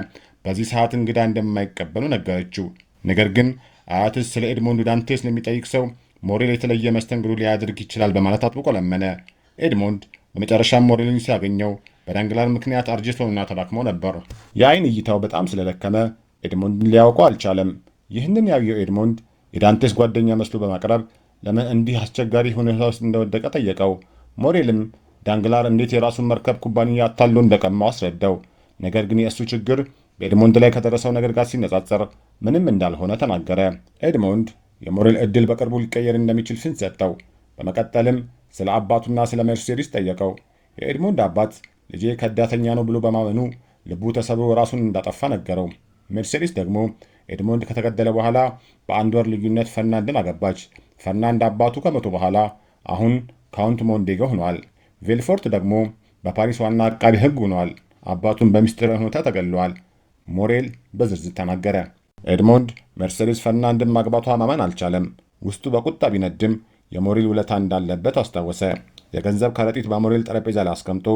Speaker 1: በዚህ ሰዓት እንግዳ እንደማይቀበሉ ነገረችው። ነገር ግን "አያትሽ ስለ ኤድሞንድ ዳንቴስ ለሚጠይቅ ሰው ሞሬል የተለየ መስተንግዶ ሊያደርግ ይችላል" በማለት አጥብቆ ለመነ። ኤድሞንድ በመጨረሻም ሞሬልን ሲያገኘው በዳንግላር ምክንያት አርጅቶና ተዳክሞ ነበር። የአይን እይታው በጣም ስለደከመ ኤድሞንድን ሊያውቀው አልቻለም። ይህንን ያየው ኤድሞንድ የዳንቴስ ጓደኛ መስሎ በማቅረብ ለምን እንዲህ አስቸጋሪ ሁኔታ ውስጥ እንደወደቀ ጠየቀው። ሞሬልም ዳንግላር እንዴት የራሱን መርከብ ኩባንያ አታሎ እንደቀማው አስረዳው። ነገር ግን የእሱ ችግር በኤድሞንድ ላይ ከደረሰው ነገር ጋር ሲነጻጸር ምንም እንዳልሆነ ተናገረ። ኤድሞንድ የሞሬል ዕድል በቅርቡ ሊቀየር እንደሚችል ፍንጭ ሰጠው። በመቀጠልም ስለ አባቱና ስለ ሜርሴዲስ ጠየቀው። የኤድሞንድ አባት ልጄ ከዳተኛ ነው ብሎ በማመኑ ልቡ ተሰብሮ ራሱን እንዳጠፋ ነገረው። ሜርሴዲስ ደግሞ ኤድሞንድ ከተገደለ በኋላ በአንድ ወር ልዩነት ፈርናንድን አገባች። ፈርናንድ አባቱ ከሞቱ በኋላ አሁን ካውንት ሞንዴጎ ሆኗል። ቬልፎርት ደግሞ በፓሪስ ዋና አቃቢ ሕግ ሆኗል። አባቱን በሚስጥራዊ ሁኔታ ተገድለዋል። ሞሬል በዝርዝር ተናገረ። ኤድሞንድ ሜርሴዲስ ፈርናንድን ማግባቷ ማመን አልቻለም። ውስጡ በቁጣ ቢነድም የሞሬል ውለታ እንዳለበት አስታወሰ። የገንዘብ ከረጢት በሞሬል ጠረጴዛ ላይ አስቀምጦ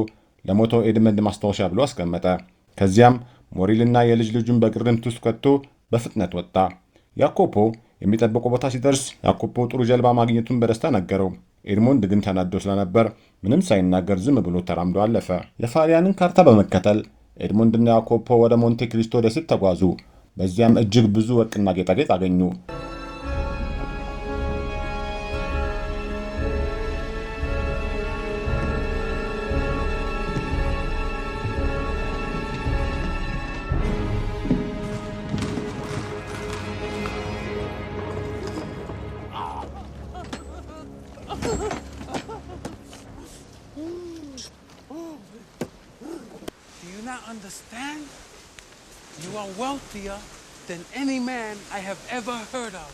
Speaker 1: ለሞተው ኤድመንድ ማስታወሻ ብሎ አስቀመጠ። ከዚያም ሞሬልና የልጅ ልጁን በግርምት ውስጥ ከቶ በፍጥነት ወጣ። ያኮፖ የሚጠብቀው ቦታ ሲደርስ ያኮፖ ጥሩ ጀልባ ማግኘቱን በደስታ ነገረው። ኤድሞንድ ግን ተናዶ ስለነበር ምንም ሳይናገር ዝም ብሎ ተራምዶ አለፈ። የፋሪያንን ካርታ በመከተል ኤድሞንድና ያኮፖ ወደ ሞንቴ ክሪስቶ ደሴት ተጓዙ። በዚያም እጅግ ብዙ ወርቅና ጌጣጌጥ አገኙ።
Speaker 3: Do you not understand? You are wealthier than any man I have ever heard of.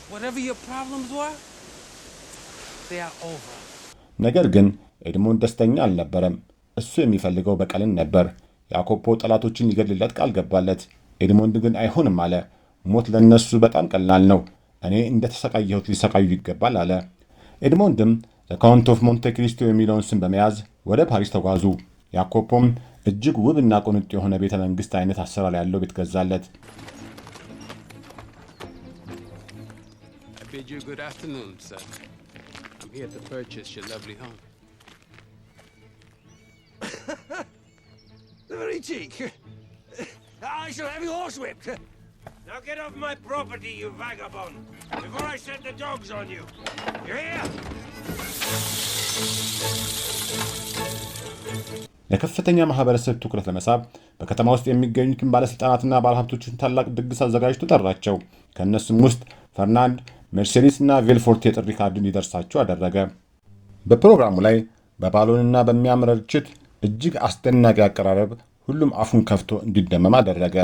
Speaker 3: Whatever your problems were, they are over.
Speaker 1: ነገር ግን ኤድሞንድ ደስተኛ አልነበረም። እሱ የሚፈልገው በቀልን ነበር። ያኮፖ ጠላቶችን ሊገድልለት ቃል ገባለት። ኤድሞንድ ግን አይሆንም አለ። "ሞት ለእነሱ በጣም ቀላል ነው። እኔ እንደተሰቃየሁት ሊሰቃዩ ይገባል" አለ። ኤድሞንድም The Count of Monte Cristo የሚለውን ስም በመያዝ ወደ ፓሪስ ተጓዙ። ያኮፖም እጅግ ውብ እና ቅንጡ የሆነ ቤተ መንግስት አይነት አሰራር ያለው ቤት ገዛለት።
Speaker 3: I bid you good afternoon, sir. I'm here to purchase your lovely home.
Speaker 4: The very cheek. I shall have you horsewhipped.
Speaker 5: Now get off my property, you vagabond, before I set the dogs on you. You hear?
Speaker 1: ለከፍተኛ ማህበረሰብ ትኩረት ለመሳብ በከተማ ውስጥ የሚገኙትን ባለስልጣናትና ባለሀብቶችን ታላቅ ድግስ አዘጋጅቶ ጠራቸው። ከእነሱም ውስጥ ፈርናንድ፣ ሜርሴዲስ እና ቬልፎርት የጥሪ ካርድ እንዲደርሳቸው አደረገ። በፕሮግራሙ ላይ በባሎንና በሚያምር ርችት እጅግ አስደናቂ አቀራረብ ሁሉም አፉን ከፍቶ እንዲደመም አደረገ።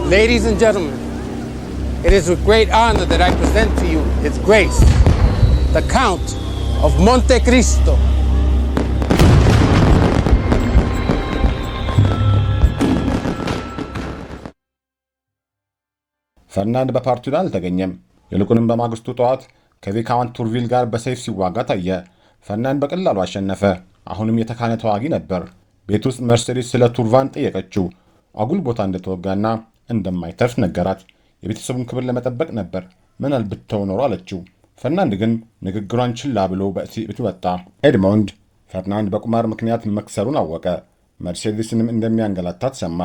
Speaker 3: Ladies and gentlemen, it is with great honor that I present to you His Grace, the Count of Monte Cristo.
Speaker 1: ፈርናንድ በፓርቲው ላይ አልተገኘም። ይልቁንም በማግስቱ ጠዋት ከቪካውንት ቱርቪል ጋር በሰይፍ ሲዋጋ ታየ። ፈርናንድ በቀላሉ አሸነፈ። አሁንም የተካነ ተዋጊ ነበር። ቤት ውስጥ መርሴዲስ ስለ ቱርቫን ጠየቀችው። አጉል ቦታ እንደተወጋና እንደማይተርፍ ነገራት። የቤተሰቡን ክብር ለመጠበቅ ነበር። ምን ብተው ኖሮ አለችው። ፈርናንድ ግን ንግግሯን ችላ ብሎ በትዕቢት ወጣ። ኤድሞንድ ፈርናንድ በቁማር ምክንያት መክሰሩን አወቀ። መርሴዲስንም እንደሚያንገላታት ሰማ።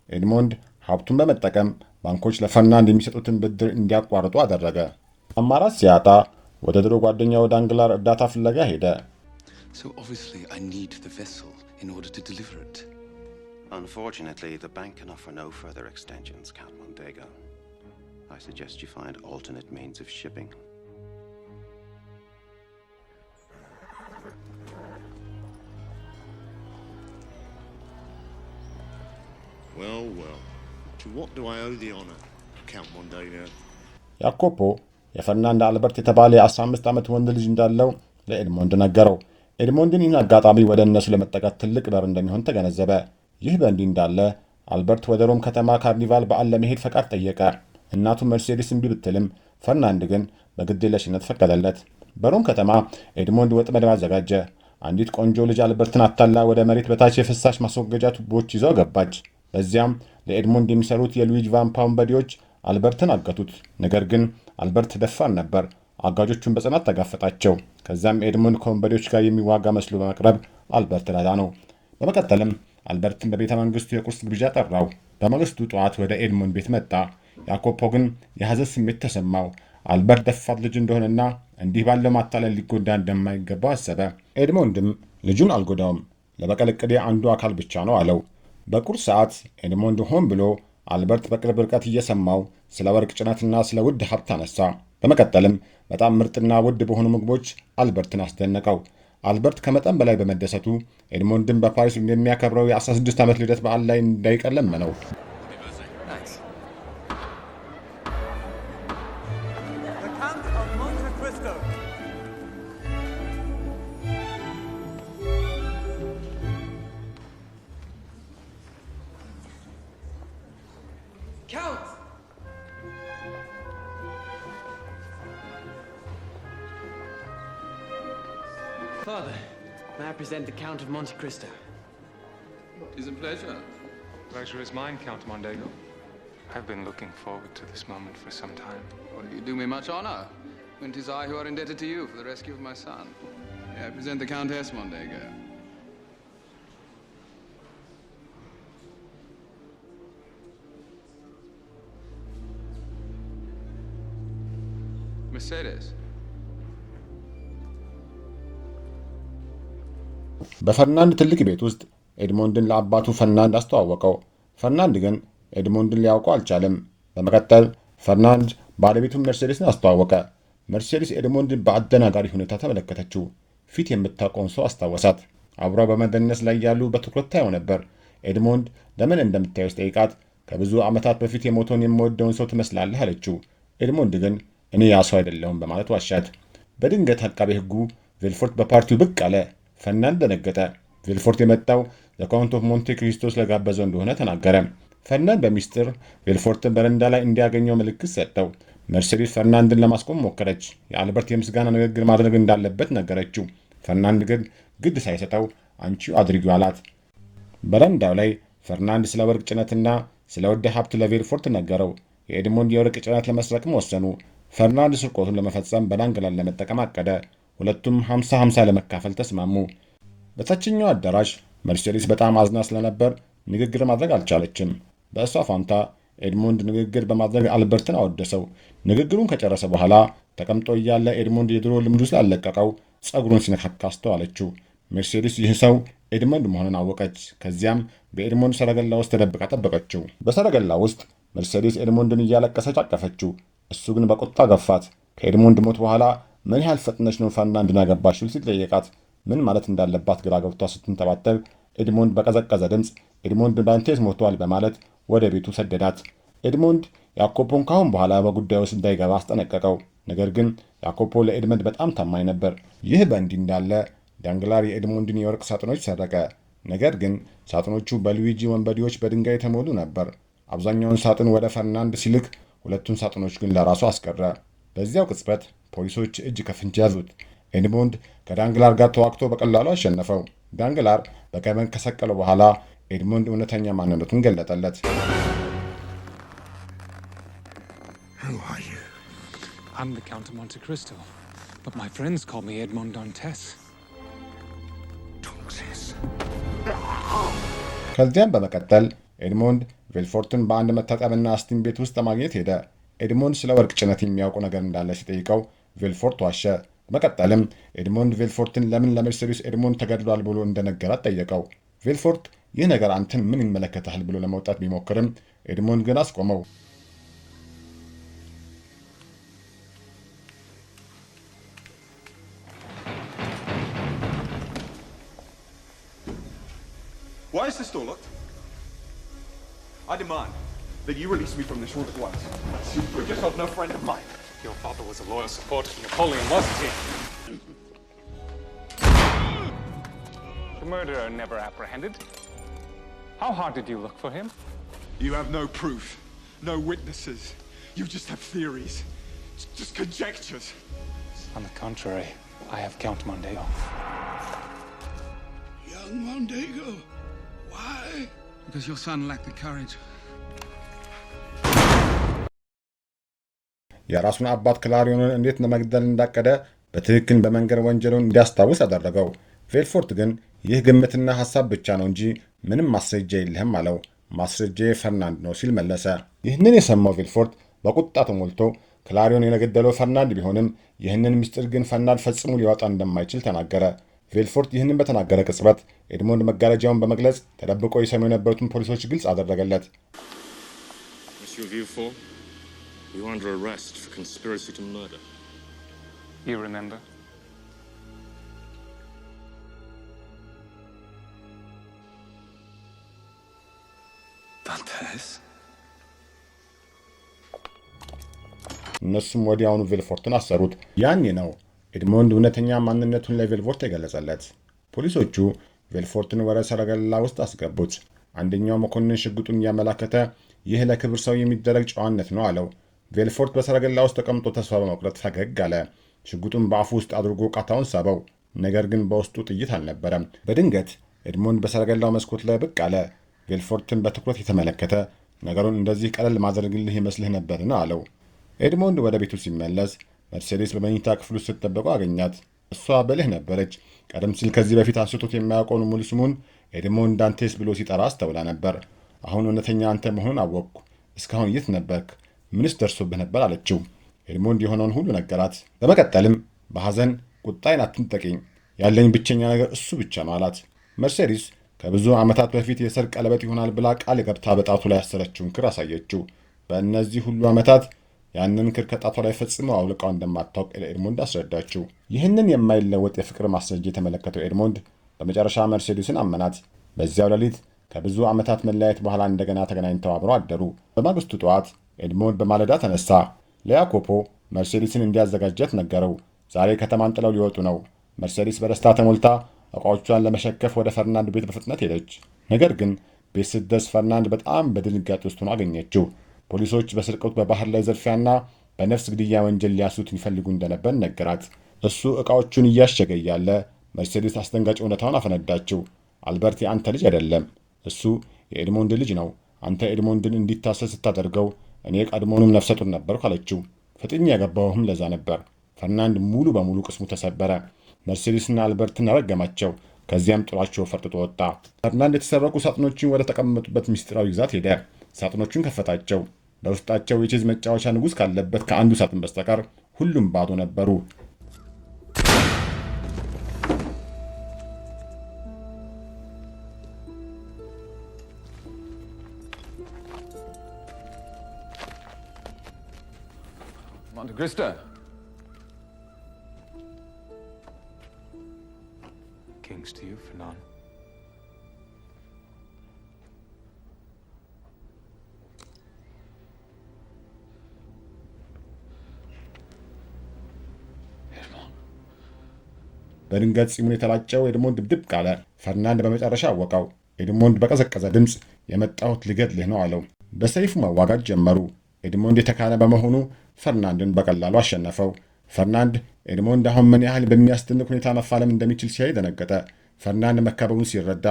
Speaker 1: ኤድሞንድ ሀብቱን በመጠቀም ባንኮች ለፈርናንድ የሚሰጡትን ብድር እንዲያቋርጡ አደረገ። አማራጭ ሲያጣ ወደ ድሮ ጓደኛው ዳንግላር እርዳታ ፍለጋ ሄደ።
Speaker 6: So obviously I need the vessel in order to deliver it.
Speaker 7: Unfortunately, the bank can offer no further extensions, Count Mondego. I suggest you find alternate means of shipping.
Speaker 8: Well, well. To what do I owe the honor, Count Mondego?
Speaker 1: ያኮፖ የፈርናንድ አልበርት የተባለ የ15 ዓመት ወንድ ልጅ እንዳለው ለኤድሞንድ ነገረው። ኤድሞንድን ይህን አጋጣሚ ወደ እነሱ ለመጠጋት ትልቅ በር እንደሚሆን ተገነዘበ። ይህ በእንዲህ እንዳለ አልበርት ወደ ሮም ከተማ ካርኒቫል በዓል ለመሄድ ፈቃድ ጠየቀ። እናቱ መርሴዲስ እምቢ ብትልም ፈርናንድ ግን በግዴለሽነት ፈቀደለት። በሮም ከተማ ኤድሞንድ ወጥመድ አዘጋጀ። አንዲት ቆንጆ ልጅ አልበርትን አታላ ወደ መሬት በታች የፍሳሽ ማስወገጃ ቱቦዎች ይዘው ገባች። በዚያም ለኤድሞንድ የሚሰሩት የሉዊጅ ቫምፓ ወንበዴዎች አልበርትን አገቱት። ነገር ግን አልበርት ደፋር ነበር። አጋጆቹን በጽናት ተጋፈጣቸው። ከዚያም ኤድሞንድ ከወንበዴዎች ጋር የሚዋጋ መስሎ በመቅረብ አልበርት አዳነው። በመቀጠልም አልበርትን በቤተ መንግስቱ የቁርስ ግብዣ ጠራው። በማግስቱ ጠዋት ወደ ኤድሞንድ ቤት መጣ። ያኮፖ ግን የሐዘን ስሜት ተሰማው። አልበርት ደፋር ልጅ እንደሆነና እንዲህ ባለው ማታለል ሊጎዳ እንደማይገባው አሰበ። ኤድሞንድም ልጁን አልጎዳውም፣ ለበቀል ዕቅዴ አንዱ አካል ብቻ ነው አለው። በቁርስ ሰዓት ኤድሞንድ ሆን ብሎ አልበርት በቅርብ ርቀት እየሰማው ስለ ወርቅ ጭነትና ስለ ውድ ሀብት አነሳ። በመቀጠልም በጣም ምርጥና ውድ በሆኑ ምግቦች አልበርትን አስደነቀው። አልበርት ከመጠን በላይ በመደሰቱ ኤድሞንድን በፓሪስ እንደሚያከብረው የ16 ዓመት ልደት በዓል ላይ እንዳይቀር ለመነው።
Speaker 2: Thanks. The Count of Monte Cristo.
Speaker 3: Count!
Speaker 4: Father, may I present the Count of Monte Cristo?
Speaker 6: It is a pleasure.
Speaker 2: Pleasure is mine, Count Mondego. I've been looking forward to this moment for some time.
Speaker 6: Well, you do me much honor. When 'tis I who are indebted to you for the rescue of my son. May I present the Countess Mondego? Mercedes.
Speaker 1: በፈርናንድ ትልቅ ቤት ውስጥ ኤድሞንድን ለአባቱ ፈርናንድ አስተዋወቀው። ፈርናንድ ግን ኤድሞንድን ሊያውቀው አልቻለም። በመቀጠል ፈርናንድ ባለቤቱን መርሴዲስን አስተዋወቀ። መርሴዲስ ኤድሞንድን በአደናጋሪ ሁኔታ ተመለከተችው። ፊት የምታውቀውን ሰው አስታወሳት። አብረው በመደነስ ላይ ያሉ በትኩረት ታየው ነበር። ኤድሞንድ ለምን እንደምታየው ሲጠይቃት ከብዙ ዓመታት በፊት የሞተውን የምወደውን ሰው ትመስላለህ አለችው። ኤድሞንድ ግን እኔ ያ ሰው አይደለሁም በማለት ዋሻት። በድንገት አቃቤ ሕጉ ቬልፎርት በፓርቲው ብቅ አለ። ፈርናንድ ደነገጠ። ቬልፎርት የመጣው the Count of Monte Cristo ስለጋበዘው እንደሆነ ተናገረ። ፈርናንድ በሚስጥር ቬልፎርትን በረንዳ ላይ እንዲያገኘው ምልክት ሰጠው። መርሴዲስ ፈርናንድን ለማስቆም ሞከረች። የአልበርት የምስጋና ንግግር ማድረግ እንዳለበት ነገረችው። ፈርናንድ ግን ግድ ሳይሰጠው አንቺው አድርጊው አላት። በረንዳው ላይ ፈርናንድ ስለ ወርቅ ጭነትና ስለ ውድ ሀብት ለቬልፎርት ነገረው። የኤድሞንድ የወርቅ ጭነት ለመስረቅም ወሰኑ። ፈርናንድ ስርቆቱን ለመፈጸም በዳንግላር ለመጠቀም አቀደ። ሁለቱም 50-50 ለመካፈል ተስማሙ። በታችኛው አዳራሽ መርሴዲስ በጣም አዝና ስለነበር ንግግር ማድረግ አልቻለችም። በእሷ ፋንታ ኤድሞንድ ንግግር በማድረግ አልበርትን አወደሰው። ንግግሩን ከጨረሰ በኋላ ተቀምጦ እያለ ኤድሞንድ የድሮ ልምዱ ስላለቀቀው ጸጉሩን ሲነካካ አስተዋለችው። ሜርሴዲስ ይህ ሰው ኤድመንድ መሆኑን አወቀች። ከዚያም በኤድሞንድ ሰረገላ ውስጥ ተደብቃ ጠበቀችው። በሰረገላ ውስጥ መርሴዲስ ኤድሞንድን እያለቀሰች አቀፈችው። እሱ ግን በቁጣ ገፋት። ከኤድሞንድ ሞት በኋላ ምን ያህል ፈጥነሽ ነው ፈርናንድን ያገባሽው ሲል ጠየቃት። ምን ማለት እንዳለባት ግራ ገብቷ ስትንተባተብ ኤድሞንድ በቀዘቀዘ ድምፅ ኤድሞንድ ዳንቴስ ሞቷል በማለት ወደ ቤቱ ሰደዳት። ኤድሞንድ ያኮፖን ካሁን በኋላ በጉዳዩ ውስጥ እንዳይገባ አስጠነቀቀው። ነገር ግን ያኮፖ ለኤድመንድ በጣም ታማኝ ነበር። ይህ በእንዲህ እንዳለ ዳንግላር የኤድሞንድን የወርቅ ሳጥኖች ሰረቀ። ነገር ግን ሳጥኖቹ በሉዊጂ ወንበዴዎች በድንጋይ የተሞሉ ነበር። አብዛኛውን ሳጥን ወደ ፈርናንድ ሲልክ፣ ሁለቱን ሳጥኖች ግን ለራሱ አስቀረ። በዚያው ቅጽበት ፖሊሶች እጅ ከፍንጅ ያዙት። ኤድሞንድ ከዳንግላር ጋር ተዋግቶ በቀላሉ አሸነፈው። ዳንግላር በገመድ ከሰቀለው በኋላ ኤድሞንድ እውነተኛ ማንነቱን ገለጠለት።
Speaker 2: Who are you? I'm the Count of Monte Cristo, but my friends call me Edmond Dantes. Dantes.
Speaker 1: ከዚያም በመቀጠል ኤድሞንድ ቬልፎርትን በአንድ መታጠቢያና steam ቤት ውስጥ ለማግኘት ሄደ። ኤድሞንድ ስለ ወርቅ ጭነት የሚያውቀው ነገር እንዳለ ሲጠይቀው ቬልፎርት ዋሸ። በመቀጠልም ኤድሞንድ ቬልፎርትን ለምን ለመርሴዲስ ኤድሞንድ ተገድሏል ብሎ እንደነገራት ጠየቀው። ቬልፎርት ይህ ነገር አንተን ምን ይመለከታል ብሎ ለመውጣት ቢሞክርም ኤድሞንድ ግን አስቆመው።
Speaker 9: Why is this door locked? I demand that you release me from this room at once. You prove yourself no friend of mine.
Speaker 2: Your father was a loyal supporter of Napoleon, wasn't he? The murderer never apprehended. How hard did you look for him?
Speaker 9: You have no proof, no witnesses. You just have theories, just conjectures.
Speaker 2: On the contrary, I have Count Mondego.
Speaker 4: Young Mondego? Why?
Speaker 6: Because your son lacked the courage.
Speaker 1: የራሱን አባት ክላሪዮንን እንዴት ለመግደል እንዳቀደ በትክክል በመንገር ወንጀሉን እንዲያስታውስ አደረገው። ቬልፎርት ግን ይህ ግምትና ሐሳብ ብቻ ነው እንጂ ምንም ማስረጃ የለህም አለው። ማስረጃዬ ፈርናንድ ነው ሲል መለሰ። ይህንን የሰማው ቬልፎርት በቁጣ ተሞልቶ ክላሪዮን የገደለው ፈርናንድ ቢሆንም ይህንን ምስጢር ግን ፈርናንድ ፈጽሞ ሊያወጣ እንደማይችል ተናገረ። ቬልፎርት ይህንን በተናገረ ቅጽበት ኤድሞንድ መጋረጃውን በመግለጽ ተደብቆ ይሰሙ የነበሩትን ፖሊሶች ግልጽ አደረገለት።
Speaker 8: Monsieur Villefort, you are under arrest for conspiracy to murder.
Speaker 2: You remember?
Speaker 6: Dantes?
Speaker 1: እነሱም ወዲያውኑ ቬልፎርትን አሰሩት። ያኔ ነው ኤድሞንድ እውነተኛ ማንነቱን ለቬልፎርት የገለጸለት። ፖሊሶቹ ቬልፎርትን ወደ ሰረገላ ውስጥ አስገቡት። አንደኛው መኮንን ሽጉጡን እያመላከተ ይህ ለክብር ሰው የሚደረግ ጨዋነት ነው አለው። ቬልፎርት በሰረገላ ውስጥ ተቀምጦ ተስፋ በመቁረጥ ፈገግ አለ። ሽጉጡን በአፉ ውስጥ አድርጎ ቃታውን ሳበው። ነገር ግን በውስጡ ጥይት አልነበረም። በድንገት ኤድሞንድ በሰረገላው መስኮት ላይ ብቅ አለ። ቬልፎርትን በትኩረት የተመለከተ ነገሩን እንደዚህ ቀለል ማደርግልህ ይመስልህ ነበርን አለው። ኤድሞንድ ወደ ቤቱ ሲመለስ መርሴዲስ በመኝታ ክፍሉ ስትጠብቀው አገኛት። እሷ ብልህ ነበረች። ቀደም ሲል ከዚህ በፊት አንስቶት የማያውቀውን ሙሉ ስሙን ኤድሞንድ ዳንቴስ ብሎ ሲጠራ አስተውላ ነበር። አሁን እውነተኛ አንተ መሆኑን አወቅኩ። እስካሁን የት ነበርክ? ምንስ ደርሶብህ ነበር? አለችው። ኤድሞንድ የሆነውን ሁሉ ነገራት። በመቀጠልም በሐዘን ቁጣዬን አትንጠቂኝ፣ ያለኝ ብቸኛ ነገር እሱ ብቻ ነው አላት። መርሴዲስ ከብዙ ዓመታት በፊት የሰርግ ቀለበት ይሆናል ብላ ቃል ገብታ በጣቱ ላይ ያሰረችውን ክር አሳየችው። በእነዚህ ሁሉ ዓመታት ያንን ክር ከጣቷ ላይ ፈጽሞ አውልቃው እንደማታውቅ ለኤድሞንድ አስረዳችው። ይህንን የማይለወጥ የፍቅር ማስረጃ የተመለከተው ኤድሞንድ በመጨረሻ መርሴዲስን አመናት። በዚያው ሌሊት ከብዙ ዓመታት መለያየት በኋላ እንደገና ተገናኝተው አብረው አደሩ። በማግስቱ ጠዋት ኤድሞንድ በማለዳ ተነሳ። ለያኮፖ መርሴዲስን እንዲያዘጋጀት ነገረው። ዛሬ ከተማን ጥለው ሊወጡ ነው። መርሴዲስ በደስታ ተሞልታ ዕቃዎቿን ለመሸከፍ ወደ ፈርናንድ ቤት በፍጥነት ሄደች። ነገር ግን ቤት ስትደርስ ፈርናንድ በጣም በድንጋጤ ውስጥ ሆኖ አገኘችው። ፖሊሶች በስርቆት፣ በባህር ላይ ዝርፊያና በነፍስ ግድያ ወንጀል ሊያስሩት ይፈልጉ እንደነበር ነገራት። እሱ ዕቃዎቹን እያሸገ እያለ መርሴዲስ አስደንጋጭ እውነታውን አፈነዳችው። አልበርት የአንተ ልጅ አይደለም፣ እሱ የኤድሞንድ ልጅ ነው። አንተ ኤድሞንድን እንዲታሰር ስታደርገው እኔ ቀድሞውንም ነፍሰ ጡር ነበርኩ አለችው። ፈጥኜ ያገባሁህም ለዛ ነበር። ፈርናንድ ሙሉ በሙሉ ቅስሙ ተሰበረ። መርሴዲስና አልበርትን ረገማቸው። ከዚያም ጥሏቸው ፈርጥጦ ወጣ። ፈርናንድ የተሰረቁ ሳጥኖችን ወደ ተቀመጡበት ምስጢራዊ ግዛት ሄደ። ሳጥኖቹን ከፈታቸው። በውስጣቸው የቼዝ መጫወቻ ንጉሥ ካለበት ከአንዱ ሳጥን በስተቀር ሁሉም ባዶ ነበሩ።
Speaker 6: Monte Cristo.
Speaker 2: Kings to you, Fernand.
Speaker 1: በድንገት ጺሙን የተላጨው ኤድሞንድ ድብድብ አለ። ፈርናንድ በመጨረሻ አወቀው። ኤድሞንድ በቀዘቀዘ ድምፅ የመጣሁት ልገድልህ ነው አለው። በሰይፉ መዋጋት ጀመሩ። ኤድሞንድ የተካነ በመሆኑ ፈርናንድን በቀላሉ አሸነፈው። ፈርናንድ ኤድሞንድ አሁን ምን ያህል በሚያስደንቅ ሁኔታ መፋለም እንደሚችል ሲያይ ደነገጠ። ፈርናንድ መከበቡን ሲረዳ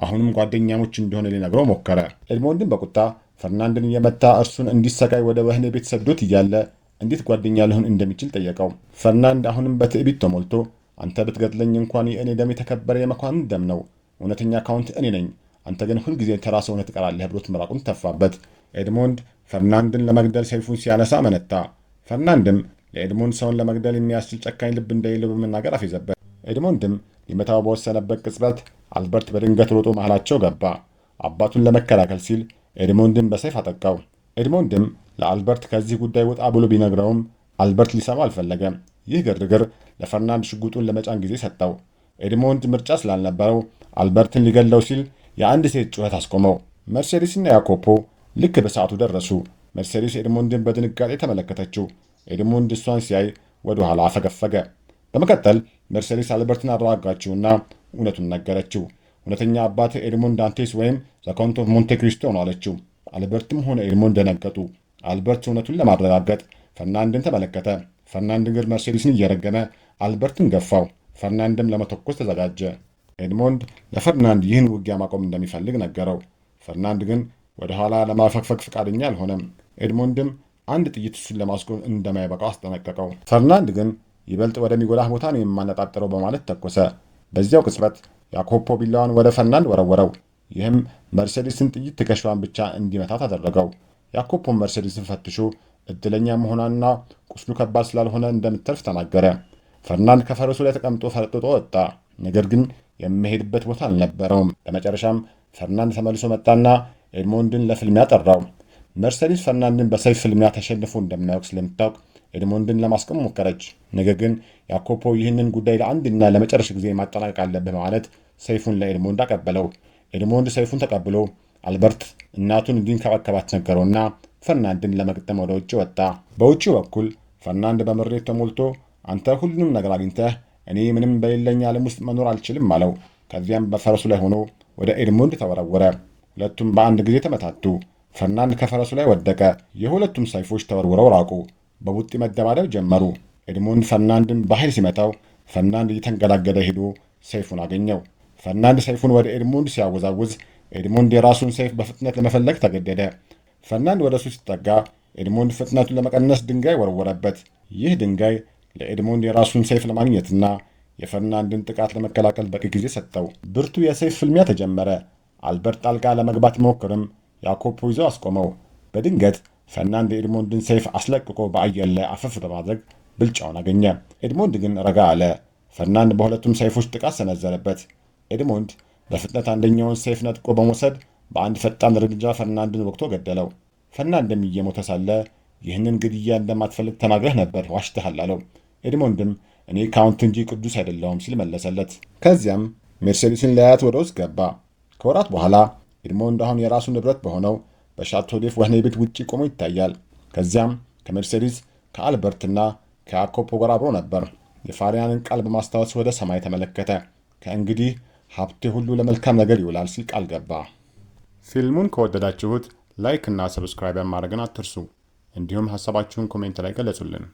Speaker 1: አሁንም ጓደኛሞች እንደሆነ ሊነግረው ሞከረ። ኤድሞንድን በቁጣ ፈርናንድን እየመታ እርሱን እንዲሰቃይ ወደ ወህኒ ቤት ሰዶት እያለ እንዴት ጓደኛ ሊሆን እንደሚችል ጠየቀው። ፈርናንድ አሁንም በትዕቢት ተሞልቶ አንተ ብትገድለኝ እንኳን የእኔ ደም የተከበረ የመኳንንት ደም ነው፣ እውነተኛ ካውንት እኔ ነኝ፣ አንተ ግን ሁልጊዜ ተራ ሰው ሆነህ ትቀራለህ ብሎት ምራቁን ተፋበት። ኤድሞንድ ፈርናንድን ለመግደል ሰይፉን ሲያነሳ አመነታ። ፈርናንድም ለኤድሞንድ ሰውን ለመግደል የሚያስችል ጨካኝ ልብ እንደሌለው በመናገር አፌዘበት። ኤድሞንድም ሊመታው በወሰነበት ቅጽበት አልበርት በድንገት ሮጦ መሃላቸው ገባ። አባቱን ለመከላከል ሲል ኤድሞንድን በሰይፍ አጠቃው። ኤድሞንድም ለአልበርት ከዚህ ጉዳይ ወጣ ብሎ ቢነግረውም አልበርት ሊሰማ አልፈለገም። ይህ ግርግር ለፈርናንድ ሽጉጡን ለመጫን ጊዜ ሰጠው። ኤድሞንድ ምርጫ ስላልነበረው አልበርትን ሊገለው ሲል የአንድ ሴት ጩኸት አስቆመው። መርሴዲስና ያኮፖ ልክ በሰዓቱ ደረሱ። መርሴዲስ ኤድሞንድን በድንጋጤ ተመለከተችው። ኤድሞንድ እሷን ሲያይ ወደ ኋላ አፈገፈገ። በመቀጠል መርሴዲስ አልበርትን አረጋጋችውና እውነቱን ነገረችው። እውነተኛ አባት ኤድሞንድ ዳንቴስ ወይም the Count of Monte Cristo ነው አለችው። አልበርትም ሆነ ኤድሞንድ ደነገጡ። አልበርት እውነቱን ለማረጋገጥ ፈርናንድን ተመለከተ። ፈርናንድ ግን መርሴዲስን እየረገመ አልበርትን ገፋው። ፈርናንድም ለመተኮስ ተዘጋጀ። ኤድሞንድ ለፈርናንድ ይህን ውጊያ ማቆም እንደሚፈልግ ነገረው። ፈርናንድ ግን ወደ ኋላ ለማፈግፈግ ፈቃደኛ አልሆነም። ኤድሞንድም አንድ ጥይት እሱን ለማስቆም እንደማይበቃው አስጠነቀቀው። ፈርናንድ ግን ይበልጥ ወደሚጎዳህ ቦታ ነው የማነጣጠረው በማለት ተኮሰ። በዚያው ቅጽበት ያኮፖ ቢላዋን ወደ ፈርናንድ ወረወረው። ይህም መርሴዲስን ጥይት ትከሻዋን ብቻ እንዲመታት አደረገው። ያኮፖን መርሴዲስን ፈትሾ እድለኛ መሆኗና ቁስሉ ከባድ ስላልሆነ እንደምትተርፍ ተናገረ። ፈርናንድ ከፈረሱ ላይ ተቀምጦ ፈርጥጦ ወጣ። ነገር ግን የሚሄድበት ቦታ አልነበረውም። በመጨረሻም ፈርናንድ ተመልሶ መጣና ኤድሞንድን ለፍልሚያ ጠራው። መርሴዲስ ፈርናንድን በሰይፍ ፍልሚያ ተሸንፎ እንደማያውቅ ስለምታውቅ ኤድሞንድን ለማስቆም ሞከረች። ነገር ግን ያኮፖ ይህንን ጉዳይ ለአንድና ለመጨረሻ ጊዜ ማጠናቀቅ አለብህ በማለት ሰይፉን ለኤድሞንድ አቀበለው። ኤድሞንድ ሰይፉን ተቀብሎ አልበርት እናቱን እንዲንከባከባት ነገረውና ፈርናንድን ለመግጠም ወደ ውጭ ወጣ። በውጭው በኩል ፈርናንድ በምሬት ተሞልቶ አንተ ሁሉንም ነገር አግኝተህ እኔ ምንም በሌለኝ ዓለም ውስጥ መኖር አልችልም አለው። ከዚያም በፈረሱ ላይ ሆኖ ወደ ኤድሞንድ ተወረወረ። ሁለቱም በአንድ ጊዜ ተመታቱ። ፈርናንድ ከፈረሱ ላይ ወደቀ። የሁለቱም ሰይፎች ተወርውረው ራቁ። በቡጢ መደባደብ ጀመሩ። ኤድሞንድ ፈርናንድን በኃይል ሲመታው ፈርናንድ እየተንገዳገደ ሄዶ ሰይፉን አገኘው። ፈርናንድ ሰይፉን ወደ ኤድሞንድ ሲያወዛውዝ ኤድሞንድ የራሱን ሰይፍ በፍጥነት ለመፈለግ ተገደደ። ፈርናንድ ወደ እሱ ሲጠጋ ኤድሞንድ ፍጥነቱን ለመቀነስ ድንጋይ ወረወረበት። ይህ ድንጋይ ለኤድሞንድ የራሱን ሰይፍ ለማግኘትና የፈርናንድን ጥቃት ለመከላከል በቂ ጊዜ ሰጠው። ብርቱ የሰይፍ ፍልሚያ ተጀመረ። አልበርት ጣልቃ ለመግባት ቢሞክርም ያኮፖ ይዞ አስቆመው። በድንገት ፈርናንድ የኤድሞንድን ሰይፍ አስለቅቆ በአየር ላይ አፈፍ በማድረግ ብልጫውን አገኘ። ኤድሞንድ ግን ረጋ አለ። ፈርናንድ በሁለቱም ሰይፎች ጥቃት ሰነዘረበት። ኤድሞንድ በፍጥነት አንደኛውን ሰይፍ ነጥቆ በመውሰድ በአንድ ፈጣን እርምጃ ፈርናንድን ወግቶ ገደለው። ፈርናንድም እየሞተ ሳለ ይህንን ግድያ እንደማትፈልግ ተናግረህ ነበር፣ ዋሽተሃል አለው። ኤድሞንድም እኔ ካውንት እንጂ ቅዱስ አይደለሁም ሲል መለሰለት። ከዚያም ሜርሴዲስን ሊያያት ወደ ውስጥ ገባ። ከወራት በኋላ ኤድሞንድ አሁን የራሱ ንብረት በሆነው በሻቶ ዴፍ ወህኒ ቤት ውጪ ቆሞ ይታያል። ከዚያም ከሜርሴዲስ ከአልበርትና ከያኮፖ ጋር አብሮ ነበር። የፋሪያንን ቃል በማስታወስ ወደ ሰማይ ተመለከተ። ከእንግዲህ ሀብቴ ሁሉ ለመልካም ነገር ይውላል ሲል ቃል ገባ። ፊልሙን ከወደዳችሁት like እና subscribe ማድረግን አትርሱ። እንዲሁም ሀሳባችሁን comment ላይ ገለጹልን።